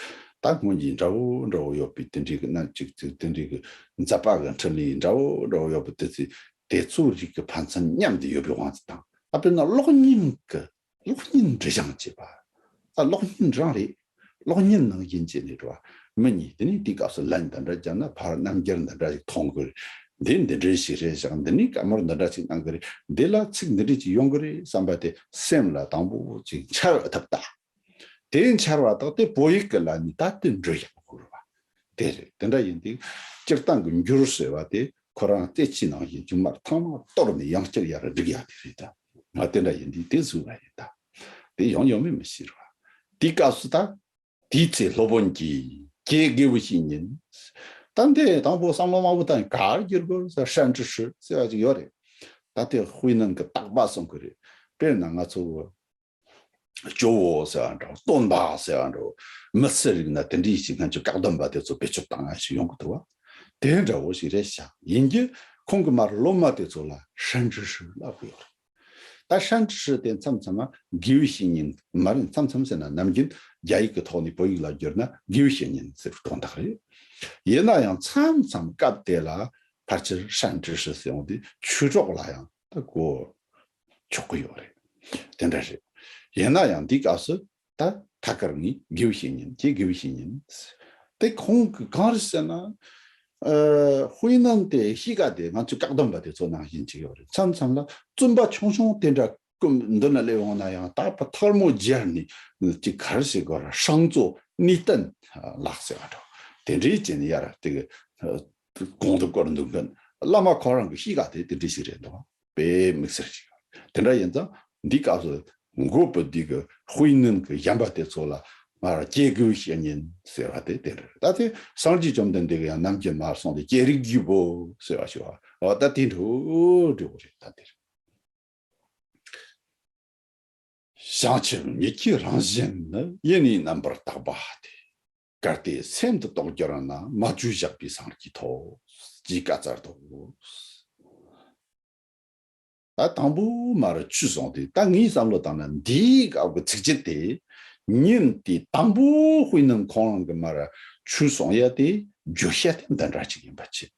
ད་སྔོན་གྱི་འདྲ་བོ་འདྲ་བོ་ཡོད་པའི་དེ་འདྲའི་གི་སྣ་གཅིག་ཅིག་དེ་འདྲའི་གི་མཛད་པ་གི་འཕྲིན་ལས་འདྲ་བོ་འདྲ་བོ་ཡོད་པ་དེ་ཚོ། དེ་ཚོ་རིགས་ཀྱི་ཕན་ཚུན་མཉམ་དུ་ཡོད་པའི་དབང་དུ་བཏང་། ད་དཔེར་ན་གློག་བརྙན་གྱི། གློག་བརྙན་འབྲི་བཞེངས་བྱེད་པ། ད་གློག་བརྙན་རང་རེད། གློག་བརྙན་ནང་བཞིན་བྱས་ནས་འགྲོ་བ། མི་གཉིས་དེ་ནས་དེའི་སྐབས་སུ་ལན་འདི་འདྲ་བརྒྱབ་ན་ཕར་རྣམ་འགྱུར་འདི་འདྲ་ཞིག་མཐོང་གི་རེད། འདི་འདི་འདྲ་ཞིག་རེད་བཞག་འདི་ནས་བཀའ་མོལ་འདི་འདྲ་ཞིག་གནང་གི་རེད། འདི་ལ་ཚིག་འདི་འདྲ་ཞིག་ཡོང་གི་རེད་བསམ་པ་དེ་སེམས་ལ་དང་པོ་ཅིག་འཆར་ཐུབ་ལྟ། དེ་འཆར་བ་དག་དེ་བོད་ཡིག་གི་ལམ་ནས་ད་དེ་འབྲི་ཡག་དགོས་རེད་བ། དེ་རེད། དེ་འདྲ་ཡིན་དུས་སྤྱིར་བཏང་གི་འགྱུར་ཟེར་བ་དེ་ཁོ་རང་རྩེད་ཆས་ནང་བཞིན་ཅིག་མར་ཐང་མ་གཏོར་ནས་ཡང་བསྐྱར་ཡར་སྒྲིག་ཡག་དེ་རེད་ད། ང་དེ་འདྲ་ཡིན་དུས་དེ་བཟོས་པ་ཡིན་ད། དེ་ཡོང་ཡོང་མིན་མི་ཤེས་རེད་བ། དེའི་སྐབས་སུ་ད། དེའི་ཚེ་སློབ་དཔོན་གྱིས་ཀྱེ་དགེ་བའི་བཤེས་གཉེན། ད་འདི་དང་པོ་བསམ་བློ་མང་པོ་བཏང་ཡིན། ག་རེ་བསྒྱུར་དགོས་ཟེར། ཧྲན་ཀྲི་ཧྲི་ཟེར་བ་ཅིག་ཡོད་རེད། ད་དེ་ཧུའེ་ནན་གྱི་བརྟག་པ་གསུང་གི་རེད། དཔེར་ན་ང་ཚོ་ཇོ་བོ་ཟེར་བ་འདྲ་བོ། སྟོན་པ་ཟེར་བ་འདྲ་བོ། མི་སེར་རིགས་ན་དེ་འདྲའི་ཞིག་སྔོན་ཆད་བཀག་སྡོམ་པ་དེ་ཚོ་བེད་སྤྱོད་བཏང་ཡ་ཞིག་ཡོང་གི་འདུག་བ། དེ་འདྲ་བོ་ཞིག་རེད་ཤག་ཡིན་གྱི་ཁོང་གི་མར་སློབ་མ་དེ་ཚོ་ལ་ཧྲན་ཀྲི་ཧྲི་ལབ་གི་ཡོད་རེད། ད་ཧྲན་ཀྲི་ཧྲི་དེ་མཚམས་མཚམས་དགེ་བའི་བཤེས་གཉེན་མ་རེད། མཚམས་མཚམས་ཟེར་ན་ནམ་རྒྱུན་རྒྱ་ཡིག་གི་ཐོག་ནས་བོད་ཡིག་ལ་བསྒྱུར་ན་དགེ་བའི་བཤེས་གཉེན་ཟེར་དོན་དག་རེད། ཡིན་ན་ཡང་མཚམས་མཚམས་སྐབས་དེ་ལ་ཕལ་ཆེར་ཧྲན་ཀྲི་ཧྲི་ཟེར་འོང་དུས་ཆོས་གྲོགས་ལ་ཡང་ད་གོ་ཆོག་གི་ཡོད་རེད། དེ་འདྲ་རེད། ཡིན་ན་ཡང་འདིའི་སྐབས་སུ་ད་ཐད་ཀར་ངས་དགེ་བའི་བཤེས་གཉེན། ཀྱེ་དགེ་བའི་བཤེས་གཉེན། དེ་ཁོང་གི་གང་རེད་ཟེར་ན། ཨ། ཧུའེ་ནན་དེ་གཤིས་ཀ་དེ་ང་ཚོའི་བཀག་སྡོམ་པ་དེ་ཚོ་ནང་བཞིན་ཅིག་ཡོད་རེད། མཚམས་མཚམས་ལ་བཙུན་པ་ཆུང་ཆུང་དེ་འདྲ་ཀུན་མདུན་ལ་སླེབས་འོང་ན་ཡང་ད་ཕར་ཐལ་མོ་སྦྱར་ནས་ཅིག་ག་རེ་ཟེར་དགོས་རེད། ཧྲང་ཙོ་ནི་ཏན་ལགས་ཟེར་བ་འདྲ་བོ། དེ་འདྲའི་བྱས་ནས་ཡར་དེ་གི་གོང་དུ་བཀུར་འདུག་མཁན་བླ་མ་ཁོ་རང་གི་གཤིས་ཀ་དེ་དེ་འདྲ་ཞིག་རེད་འདུག་དཔེ་དམིགས་བསལ་ཞིག་ཡོད། དེ་འདྲ་ཡིན་ཙང་འདི་སྐབས་སུ་འགོ་པོ་འདི་གི་ཧུའེ་ནན་གི་གཞན་པ་དེ་ཚོ་ལ་མར་ཀྱེ་དགེ་བའི་བཤེས་གཉེན་ཟེར་བ་དེ་དེ་རེད། ད་དེ་སངས་རྒྱས་བཅོམ་ལྡན་འདས་ཀྱིས་ཡང་ནམ་རྒྱུན་མར་གསུངས་ཏེ་ཀྱེ་རིགས་ཀྱི་བུ་ཟེར་བ་ཞིག་བ། འོ་ད་དེ་འགྲོ་འགྲོ་གི་རེད། ད་དེ་རེད། བྱང་ཆུབ་ཉིད་ཀྱི་རང་བཞིན་ནི། ཡེ་ནས་རྣམ་པར་དག་པ་སྟེ། གལ་ཏེ་སེམས་དེ་རྟོགས་གྱུར་ན། མ་བཅོས་བཞག་པའི་སངས་རྒྱས་ཐོབ། ཅེས་བཀའ་སྩལ་ཏོ། ད་དང་པོ་མར་ཆོས་གསུངས་ཏེ། ད་ངའི་བསམ་བློ་བཏང་ན་འདིའི་སྐབས་ཀྱི་ཚིགས་བཅད་དེ། ཉིན་དེ་དང་པོ་ཧུའེ་ནན་ཁོང་རང་གི་མར་ཆོས་གསུང་ཡ་དེ་བརྗོད་བྱ་དེ་འདི་འདྲ་ཅིག་ཡིན་པ་ཆེ།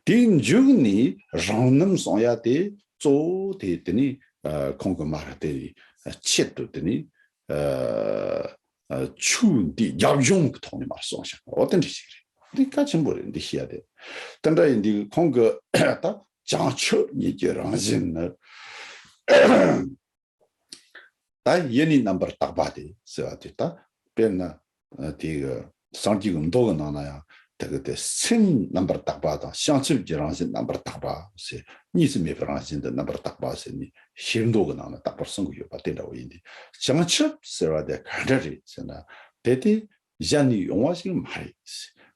དེའི་མཇུག་ནས་རང་རྣམ་གསུང་ཡ་དེ་གཙོ་བོ་དེ་དེ་ནི་ཨ་ཁོང་གི་མར་དེ་ཆེད་དུ་དེ་ནི་ཨ་ཨ་ཆོས་འདི་རྒྱབ་ལྗོངས་ཀྱི་ཐོག་ནས་མར་གསུངས་ཤག་འོ་དེ་འདྲ་ཞིག་རེད། འདི་གལ་ཆེན་པོ་རེད། འདི་ཤེས་ཡ་དེ། དེ་འདྲ་ཡིན་དུས་ཁོང་གི་ད་བྱང་ཆུབ་ཉིད་ཀྱི་རང་བཞིན་ནི། ད་ཡེ་ནས་རྣམ་པར་དག་པ་སྟེ་ཟེར་བ་དེ། ད་དཔེར་ན་དེ་གི་སངས་རྒྱས་ཀྱི་མདོ་གི་ནང་ན་ཡང་དེ་གི་དེ་སེམས་རྣམ་པར་དག་པ་དང་བྱང་ཆུབ་ཀྱི་རང་བཞིན་རྣམ་པར་དག་པ་ཟེར། གཉིས་སུ་མེད་པའི་རང་བཞིན་དུ་རྣམ་པར་དག་པ་ཟེར་ནས་ཤེར་མདོ་གི་ནང་ན་རྟག་པར་གསུང་གི་ཡོད་པ་དེ་འདྲ་བོ་ཡིན་ཏེ། བྱང་ཆུབ་ཟེར་བ་དེ་ག་འདྲ་རེད་ཟེར་ན། དེ་དེ་གཞན་ནས་ཡོང་བ་ཞིག་མ་རེད།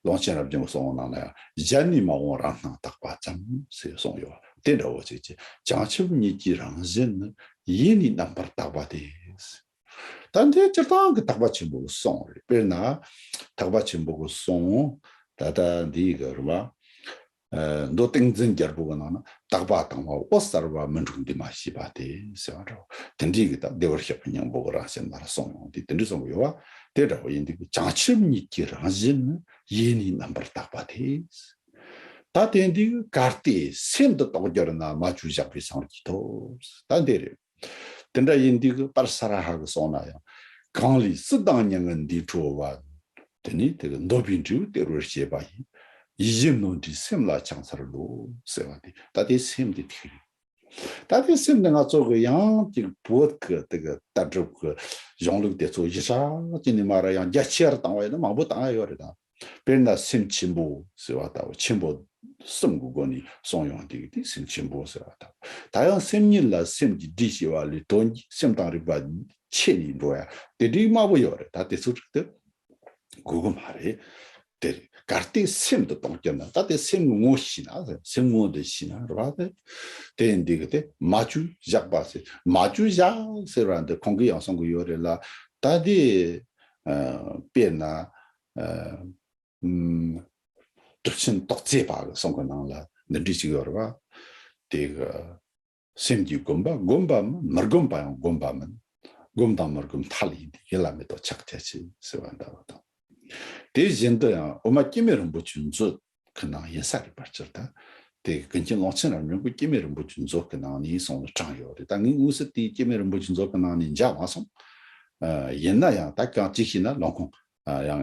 ཀློང་ཆེན་རབ་འབྱམས་གསུང་བ་ནང་ན་ཡང་། གཞན་ནས་མ་འོངས་རང་སྣང་དག་པ་ཙམ་ཟེར་གསུངས་ཡོད་པ་དེ་འདྲ་བོ་ཅིག་ཅེས། བྱང་ཆུབ་ཉིད་ཀྱི་རང་བཞིན་ནི། ཡེ་ནས་རྣམ་པར་དག་པ་སྟེ། ད་ ད་འདི་སྤྱིར་བཏང་གི་ཐེག་པ་ཆེན་པོ་གི་གསུང་རེད། དཔེར་ན་ཐེག་པ་ཆེན་པོ་གི་གསུང་ད་ལྟ་འདི་གི་རེད་བ། ཨ་མདོ་ཏིང་འཛིན་རྒྱལ་པོ་གི་ནང་ན་དག་པ་དང་བ་འོད་གསལ་བ་མི་འཁྲུགས་འདུས་མ་བྱས་པ་སྟེ་ཟེར་བ་འདྲ་བོ། དེ་འདྲའི་གི་ད་བདེ་བར་གཤེགས་པའི་སྙིང་པོ་གི་རང་བཞིན་ལ་གསུངས་ཡོང་དུས་དེ་འདྲ་གསུང་གི་ཡོད་བ། དེ་འདྲ་བོ་ཡིན་དུས་ཀྱི་བྱང་ཆུབ་ཉིད་ཀྱི་རང་བཞིན་ནི་ཡེ་ནས་རྣམ་པར་དག་པ་སྟེ། ད་དེ་འདི་གི་གལ་ཏེ་སེམས་འདི་རྟོགས་གྱུར་ན། མ་བཅོས་བཞག་པའི་སངས་རྒྱས་ཐོབ། ད་འདི་རེད། དེ་འདྲ་ཡིན་དུས་ཀྱི་པར་ས་ར་ཧ་གི་གསུང་ན་ཡང་། གང་ལས་སྲིད་དང་མྱ་ངན་འདས་འཕྲོ་བ། དེ་ནི་དེ་གི་འདོད་པའི་འབྲས་བུ་སྟེར་བར་བྱེད་པ་ཡི། ཡིད་བཞིན་ནོར་འདྲའི་སེམས་ལ་ཕྱག་འཚལ་ལོ། ཟེར་བ་དེ་ད་དེ་སེམས་དེ་ཐིག་རེད། ད་དེ་སེམས་དེ་ང་ཚོ་གི་ཡང་ཅིག་བོད་ཀྱི་དེ་གི་ལྟ་གྲུབ་ཀྱི་གཞུང་ལུགས་དེ་ཚོ་གཞི་ཆགས་ཀྱི་ནི་མ་ར་ཡང་རྒྱ་ཆེར་བཏང་བ་ཡིན་ན་མང་པོ་བཏང་ཡ་ཡོད་རེད་ད། དཔེར་ན་སེམས་ཆེན་པོ་ཟེར་བ་ལྟ་བུ། ཆེན་པོ་གསུམ་གྱི་སྒོ་ནས་གསུངས་ཡོང་དུས་དེ་སེམས་ཆེན་པོ་ཟེར་བ་ལྟ་བུ། ད་ཡང་སེམས་ཉིད་ལ་སེམས་ཀྱི་སྒྲིབ་བྱེད་པ་ལས་དོན་གྱི་སེམས་དང་རིག་པ་ཆད་ནས་འགྲོ་ཡ་དེ་འདྲའི་མང་པོ་ཡོད་རེད། ད་དེ་ཚོ་ཅིག་ཏུ་དགོས་གི་མ་རེད། དེ་རེད། གལ་ཏེ་སེམས་འདི་རྟོགས་གྱུར་ན། ད་དེ་སེམས་ངོ་ཤེས་ན། སེམས་ངོ་འདི་ཤེས་ན་རེད་བ། དེ་དེ་འདི་གི་དེ་མ་བཅོས་བཞག་པ་ཟེར། མ་བཅོས་བཞག་ཟེར་བ་འདི་ཁོང་གིས་ཡང་གསུང་གི་ཡོད་རེད་ལ། ད་དེ་ཨ་དཔེར་ན་ཨ་ཨུམ་གྲུབ་ཆེན་ཏོག་ཙེ་པ་གི་གསུང་གི་ནང་ལ་འདི་འདྲ་ཅིག་ཡོད་རེད་བ། དེ་གི་སེམས་ཀྱིས་བསྒོམས་པ་བསྒོམས་པ་མིན། མི་བསྒོམས་པ་ཡང་བསྒོམས་པ་མིན། བསྒོམས་དང་མི་བསྒོམས་མཐའ་ལ་ཡིན་ཏེ། ཡིད་ལ་མེ་ཏོག་ཆགས་བྱ་ཕྱིར། ཟེར་བ་འདྲ་བ་དང་། དེ་བཞིན་དུ་ཡང་འོ་མ་སྐྱེ་མེད་རིན་པོ་ཆེའི་མཛོད་ཁོ་ནའང་ཡིན་ས་རེད་པ། སྤྱིར་ད་དེ་ཀུན་མཁྱེན་ཀློང་ཆེན་རབ་འབྱམས་ཀྱིས་སྐྱེ་མེད་རིན་པོ་ཆེའི་མཛོད་ཀྱི་ནང་ནས་གསུངས་ནས་དྲངས་ཡོད་རེད། ད་ངས་དངོས་སུ་དེ་སྐྱེ་མེད་རིན་པོ་ཆེའི་མཛོད་ཀྱི་ནང་ནས་མཇལ་མ་སོང་། ཨ་ཡིན་ན་ཡང་ད་གང་ཅི་ཤེས་ན་ལོང་ཁུངས་ཨ་ཡང་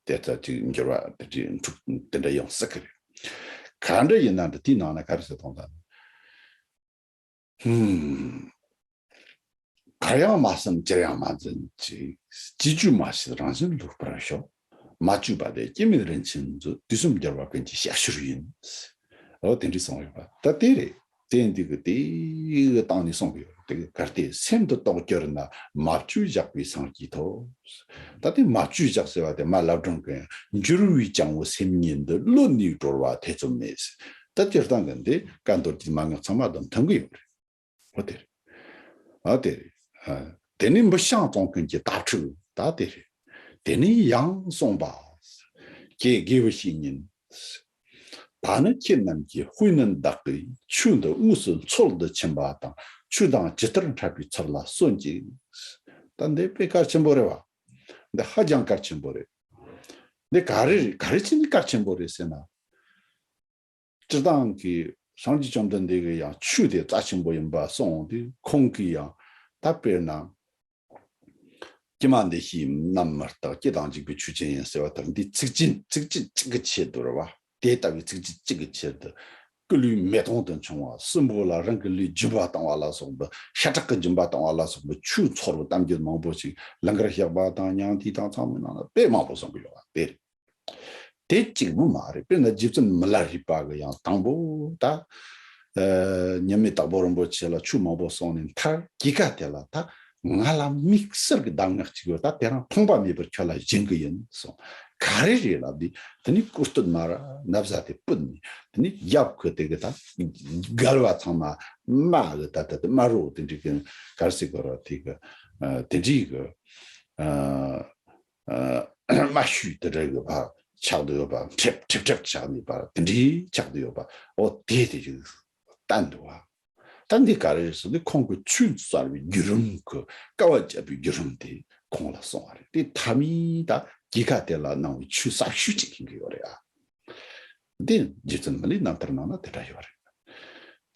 དེ་ལྟ་ཅིག་འགྱུར་བ་དེ་འདྲའི་འཁྲུག་དེ་འདྲ་ཡོང་སྲིད་ཀྱི་རེད། ག་འདྲ་ཡིན་ན་འདི་དེའི་ནང་ན་ག་རེ་ཟེར་དང་ད། ཧུམ། གར་ཡང་མ་ཟིན་ཅིར་ཡང་མ་འཛིན་ཅིག། ཅིས་བཅོས་མ་བྱས་རང་བཞིན་ལུགས་ལྟར་ཞོག། མ་བཅོས་པ་དེ་སྐྱེ་མེད་རིན་ཆེན་མཛོད། དུས་གསུམ་རྒྱལ་བ་ཀུན་གྱི་ཞབས་ཞུར་ཡིན། འོ་དེ་འདྲ་གསུངས་ཡོད་པ་ད་དེ་རེད། དེ་འདི་གི་དེ་གི་སྟེང་ནས་གསུངས་ཡོད་རེད། དེ་གི་གལ་ཏེ་སེམས་འདི་རྟོགས་གྱུར་ན། མ་བཅོས་བཞག་པའི་སངས་རྒྱས་ཐོབ། ད་དེ་མ་བཅོས་བཞག་ཟེར་བ་དེ་མ་ལབ་སྒྲོན་གྱི་འགྱུར་བའི་སྤྱང་བོ་སེམས་ཉིད་འདི། བློ་ནས་གྲོལ་བ་ཐེ་ཚོམ་མེད། ད་སྤྱིར་བཏང་གི་འདི་བཀའ་མདོ་རྒྱུད་མན་ངག་ཚང་མ་དང་མཐུན་གྱི་ཡོད་རེད། འོ་དེ་རེད། འོ་དེ་རེད། ཨ། དེ་ནས་འབུ་སྤྱང་བཙོང་མཁན་གྱི་དྭ་ཕྲུག་ད་དེ་རེད། དེ་ནས་ཡང་གསུངས་པ། ཀྱེ་དགེ་བའི་བཤེས་གཉེན། ད་ནི་ཁྱེད་རྣམས་ཀྱི་དཔེ་ནི་འདག་གི། ཆོས་འདི་དངོས་སུ་འཚོལ་དུ་ཕྱིན་པ་དང་། ཆོས་དང་ཇི་ལྟར་འཕྲད་པའི་ཚུལ་ལ་གསོན་ཅིག། ད་འདི་དཔེ་གལ་ཆེན་པོ་རེད་བ། འདི་ཧ་ཅང་གལ་ཆེན་པོ་རེད། འདི་ག་རེ་རེད། ག་རེ་བྱས་ནས་གལ་ཆེན་པོ་རེད་ཟེར་ན། སྤྱིར་བཏང་གི་སངས་རྒྱས་བཅོམ་ལྡན་འདས་ཀྱིས་ཡང་ཆོས་དེ་རྩ་ཆེན་པོ་ཡིན་པ་གསུངས་ཏེ། ཁོང་གིས་ཡང་ད་དཔེར་ན་ཀྱེ་མ་འདི་ཤེས་ནམ་མི་རྟག། སྐྱེ་དང་འཇིག་པའི་ཆོས་ཅན་ཡིན་ཟེར་བ་ལྟར། འདི་ཚིག་ཅན་ཚིགས་བཅད་གཅིག་གི་ཆེད་དུ་རེད་བ། དེ་ལྟ་བུའི་ཚིགས་བཅད་གཅིག་གི་ཆེད་དུ་སྐུ་ལུས་མེ་དོང་དུ་མཆོང་བ། གསུམ་པོ་ལ་རང་གི་ལུས་སྦྱིན་པ་བཏང་བ་ལ་སོགས་པ། ཤ་ཁྲག་གི་སྦྱིན་པ་བཏང་བ་ལ་སོགས་པ་ཆོས་ཚོར་བའི་གཏམ་རྒྱུད་མང་པོ་ཞིག་ལང་ཀར་གཤེགས་པ་དང་མྱང་འདས་དང་ཚང་མའི་ནང་ལ་དཔེ་མང་པོ་གསུང་གི་ཡོད་པ་དེ་རེད། དེ་གཅིག་པུ་མ་རེད། དཔེར་ན་རྗེ་བཙུན་མི་ལ་རས་པ་གི་ཡང་དང་པོ་ད་ཨ་མཉམ་མེད་དྭགས་པོ་རིན་པོ་ཆེ་ལ་ཆོས་མང་པོ་གསུངས་ནས་མཐར་གྱི་ཀ་དེ་ལ། ད་ང་ལ་དམིགས་བསལ་གྱི་གདམས་ངག་ཅིག་ཡོད། ད་དེ་རང་ཕངས་པ་མེད་པར་ཁྱོད་ལ་སྦྱིན་གི་ཡིན་གསུངས། ག་རེ་རེད་ལབ་དུས། དེ་ནས་སྐུ་སྟོད་མར་ན་བཟའ་དེ་ཕུད་ནས། དེ་ནས་རྒྱབ་ཀྱི་དེ་གི་ད་རྒྱབ་ལ་ཚང་མ་རྨ་གི་ད་ད་དེ་རྨ་རོ་དེ་འདྲའི་གི་ག་རེ་ཟེར་དགོས་རེད། དེ་གི་ཨ་དེ་འདྲའི་གི་ཨ། ཨ་རྨ་ཤུལ་དེ་འདྲ་གི་བ་ཆགས་བསྡད་ཡོད་པ། ཁྲེབ་ཁྲེབ་ཁྲེབ་ཆགས་ནས་པ་དེ་འདྲའི་ཆགས་བསྡད་ཡོད་པ། འོ་དེ་དེ་ཅིག་བསྟན་འདུག་བ། ད་འདི་ག་རེ་རེད་ཟེར་དུས། ཁོང་གི་ཆོས་གསར་བའི་བརྒྱུད་རིམ་གི་དཀའ་བ་སྤྱད་པའི་བརྒྱུད་རིམ་དེ་ཁོང་ལ་གསུངས་པ་རེད། དེ་མཐའ་མའི་ད་གྱི་ཀ་དེ་ལ་གནང་བའི་ཆོས་ཟབ་ཤོས་ཅིག་ཡིན་གི་ཡོད་རེད་ཨ། འདི་རྗེ་བཙུན་མི་ལའི་རྣམ་ཐར་ནང་ན་དེ་འདྲ་ཡོད་རེད།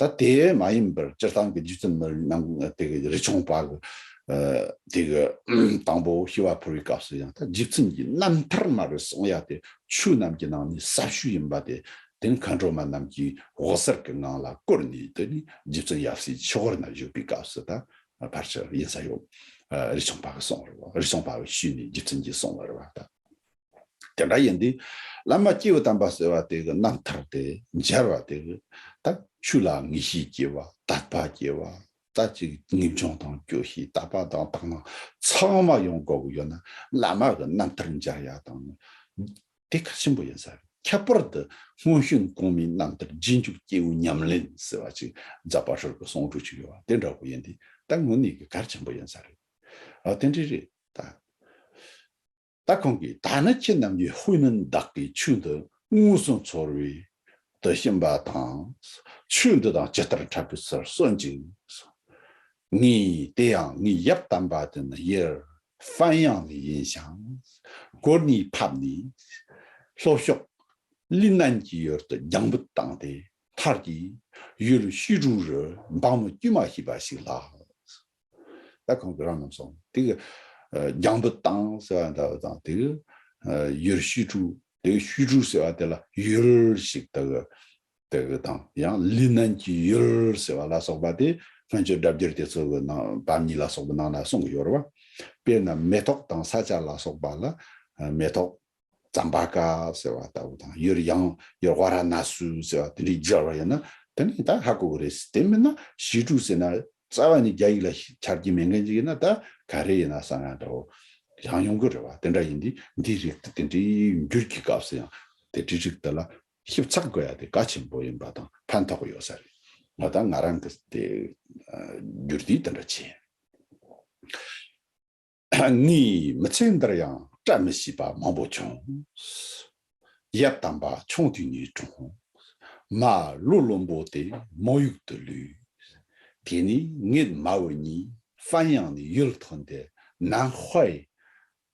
ད་དེ་མ་ཡིན་པར་སྤྱིར་བཏང་གི་རྗེ་བཙུན་མི་ལའི་རྣམ་དེ་གི་རས་ཆུང་པ་གི་ཨ་དེ་གི་དང་པོ་ཤེས་པ་ཕུལ་བའི་སྐབས་སུ་ཡང་ད་རྗེ་བཙུན་གྱི་རྣམ་ཐར་མ་རེད་གསུང་ཡ་དེ། ཆོས་རྣམས་ཀྱི་ནང་ནས་ཟབ་ཤོས་ཡིན་པ་དེ། དེ་ནི་མཁའ་འགྲོ་མ་རྣམས་ཀྱིས་འོད་གསལ་གྱི་ངང་ལ་བསྐོར་ནས། དེ་ནི་རྗེ་བཙུན་ཡབ་སྲས་ཆོས་འཁོར་ན་བཞུགས་པའི་སྐབས་སུ་ད་ཕལ་ཆེར་ཡིན་ས་ཡོད། ཨ་རས་ཆུང་པ་གིས་གསུངས་པ་རེད་བ། རས་ཆུང་པ་གི་ཤུལ་ནས་རྗེ་བཙུན་གྱིས་གསུངས་པ་རེད་བ་ད། དེ་འདྲ་ཡིན་དུས་བླ་མ་སྐྱེས་བུ་དམ་པ་ཟེར་བ་དེ་གི་རྣམ་ཐར་དེ་མཇལ་བ་དེ་གི་ད་ཆོས་ལ་ངེས་ཤེས་སྐྱེ་བ། དད་པ་སྐྱེ་བ། ད་ཅིག་ངེས་འབྱུང་དང་སྐྱོ་ཤས། དད་པ་དང་དག་སྣང་ཚང་མ་ཡོང་དགོས་ཀྱི་ཡོད་ན། བླ་མ་གི་རྣམ་ཐར་མཇལ་ཡ་དང་དེ་གལ་ཆེན་པོ་ཡིན་ས་རེད། ཁྱད་པར་དུ་སྔོན་བྱོན་གོང་མའི་རྣམ་ཐར་རྗེས་འཇུག་སྐྱེས་བུ་ཉམས་ལེན་ཟེར་བ་ཅིག་ཛ་པ་ཧྲུལ་གི་གསུང་སྒྲོས་ཅིག་ཡོད་པ་དེ་འདྲ་བོ་ཡིན་དུས། ད་དངོས་གནས་ཀྱི་གལ་ཆེན་པོ་ཡིན་ས་རེད། ཨ་དེ་འདྲ་རེད། ད། ད་ཁོང་གིས་ད་ནི་ཁྱེད་རྣམས་ཀྱི་དཔེ་ནི་བདག་གིས་ཆོས་འདི་དངོས་སུ་ཚོར་བས་དུ་ཕྱིན་པ་དང་། ཆོས་འདི་དང་ཇི་ལྟར་འཕྲད་པའི་ཚུལ་གསོན་ཅིག། ངས་དེ་ཡང་ངའི་ཡབ་དམ་པ་དེ་ནི་ཡུལ་ཧྥན་དབྱང་ནས་ཡིན་ཞིང་། གོར་ནས་ཕབ་ནས་ལྷོ་ཕྱོགས་ལི་ནན་གྱི་ཡུལ་དུ་རྒྱང་འབུད་བཏང་སྟེ་མཐར་གྱིས་ཡུལ་ཤུ་ཀྲུའུ་རུ་འབངས་མི་དཀྱུས་མ་ཤེས་པ་ཞིག་ལགས། ད་ཁོང་གི་རང་རྣམ་སོང་དེ་གི་རྒྱང་འབུད་བཏང་ཟེར་བ་འདྲ་བ་དང་དེ་གི་ཡུལ་ཤུ་ཀྲུའུ་དེ་གི་ཤུ་ཀྲུའུ་ཟེར་བ་དེ་ལ་ཡུལ་ཞིག་དེ་གི་དེ་གི་དང་ཡང་ལི་ནན་གྱི་ཡུལ་ཟེར་བ་ལ་སོགས་པ་དེ་སྔོན་ཆད་སྒྲ་བསྒྱུར་དེ་ཚོ་གི་ནང་བམ་གཉིས་ལ་སོགས་པའི་ནང་ན་གསུང་གི་ཡོད་རེད་བ། དཔེར་ན་མེ་ཏོག་དང་ས་ཆ་ལ་སོགས་པ་ལ་མེ་ཏོག་ཙམ་པ་ཀ་ཟེར་བ་ལྟ་བུ་དང་ཡུལ་ཡང་ཡུལ་ཝཱ་ར་ཎ་སུ་ཟེར་བ་དེ་འདྲའི་སྦྱར་བ་ཡིན་ན་དེ་ནི་ད་ཧ་གོ་གི་རེད། དེ་མིན་ན་ཞི་ཀྲུའུ་ཟེར་ན་རྩ་བ་ནས་རྒྱ་ཡིག་ལ་ཆ་རྒྱུས་མེད་མཁན་ཅིག་ཡིན་ན་ད་ག་རེ་ཡིན་ན་བསམ་ཡ་འདྲ་བོ་ཡང་ཡོང་གི་རེད་བ། དེ་འདྲ་ཡིན་དུས་འདིའི་རིགས་དེ་དེ་འདྲའི་འགྱུར་གྱི་སྐབས་སུ་ཡང་དེ་འདྲའི་རིགས་དེ་ལ་ཞིབ་ཚགས་དགོས་ཡ་དེ་གལ་ཆེན་པོ་ཡིན་པ་དང་ཕན་ཐོགས་ཡོད་ས་རེད། ང་ད་ང་རང་གི་དེ་འགྱུར་དུས་དེ་འདྲ་བྱས། ངའི་མི་ཚེ་འདིར་ཡང་བཀྲ་མི་ཤིས་པ་མང་པོ་བྱུང་། ཡབ་དམ་པ་ཆུང་དུས་ནས་གྲོངས། མ་ལོ་ལོན་པོ་དེ་མོ་ཡུག་ཏུ་ལུས། དེ་ནས་ངེད་མ་བུ་གཉིས་ཧྥན་དབྱང་ནས་ཡུལ་ཐོན་ཏེ་ནན་ཧའེ།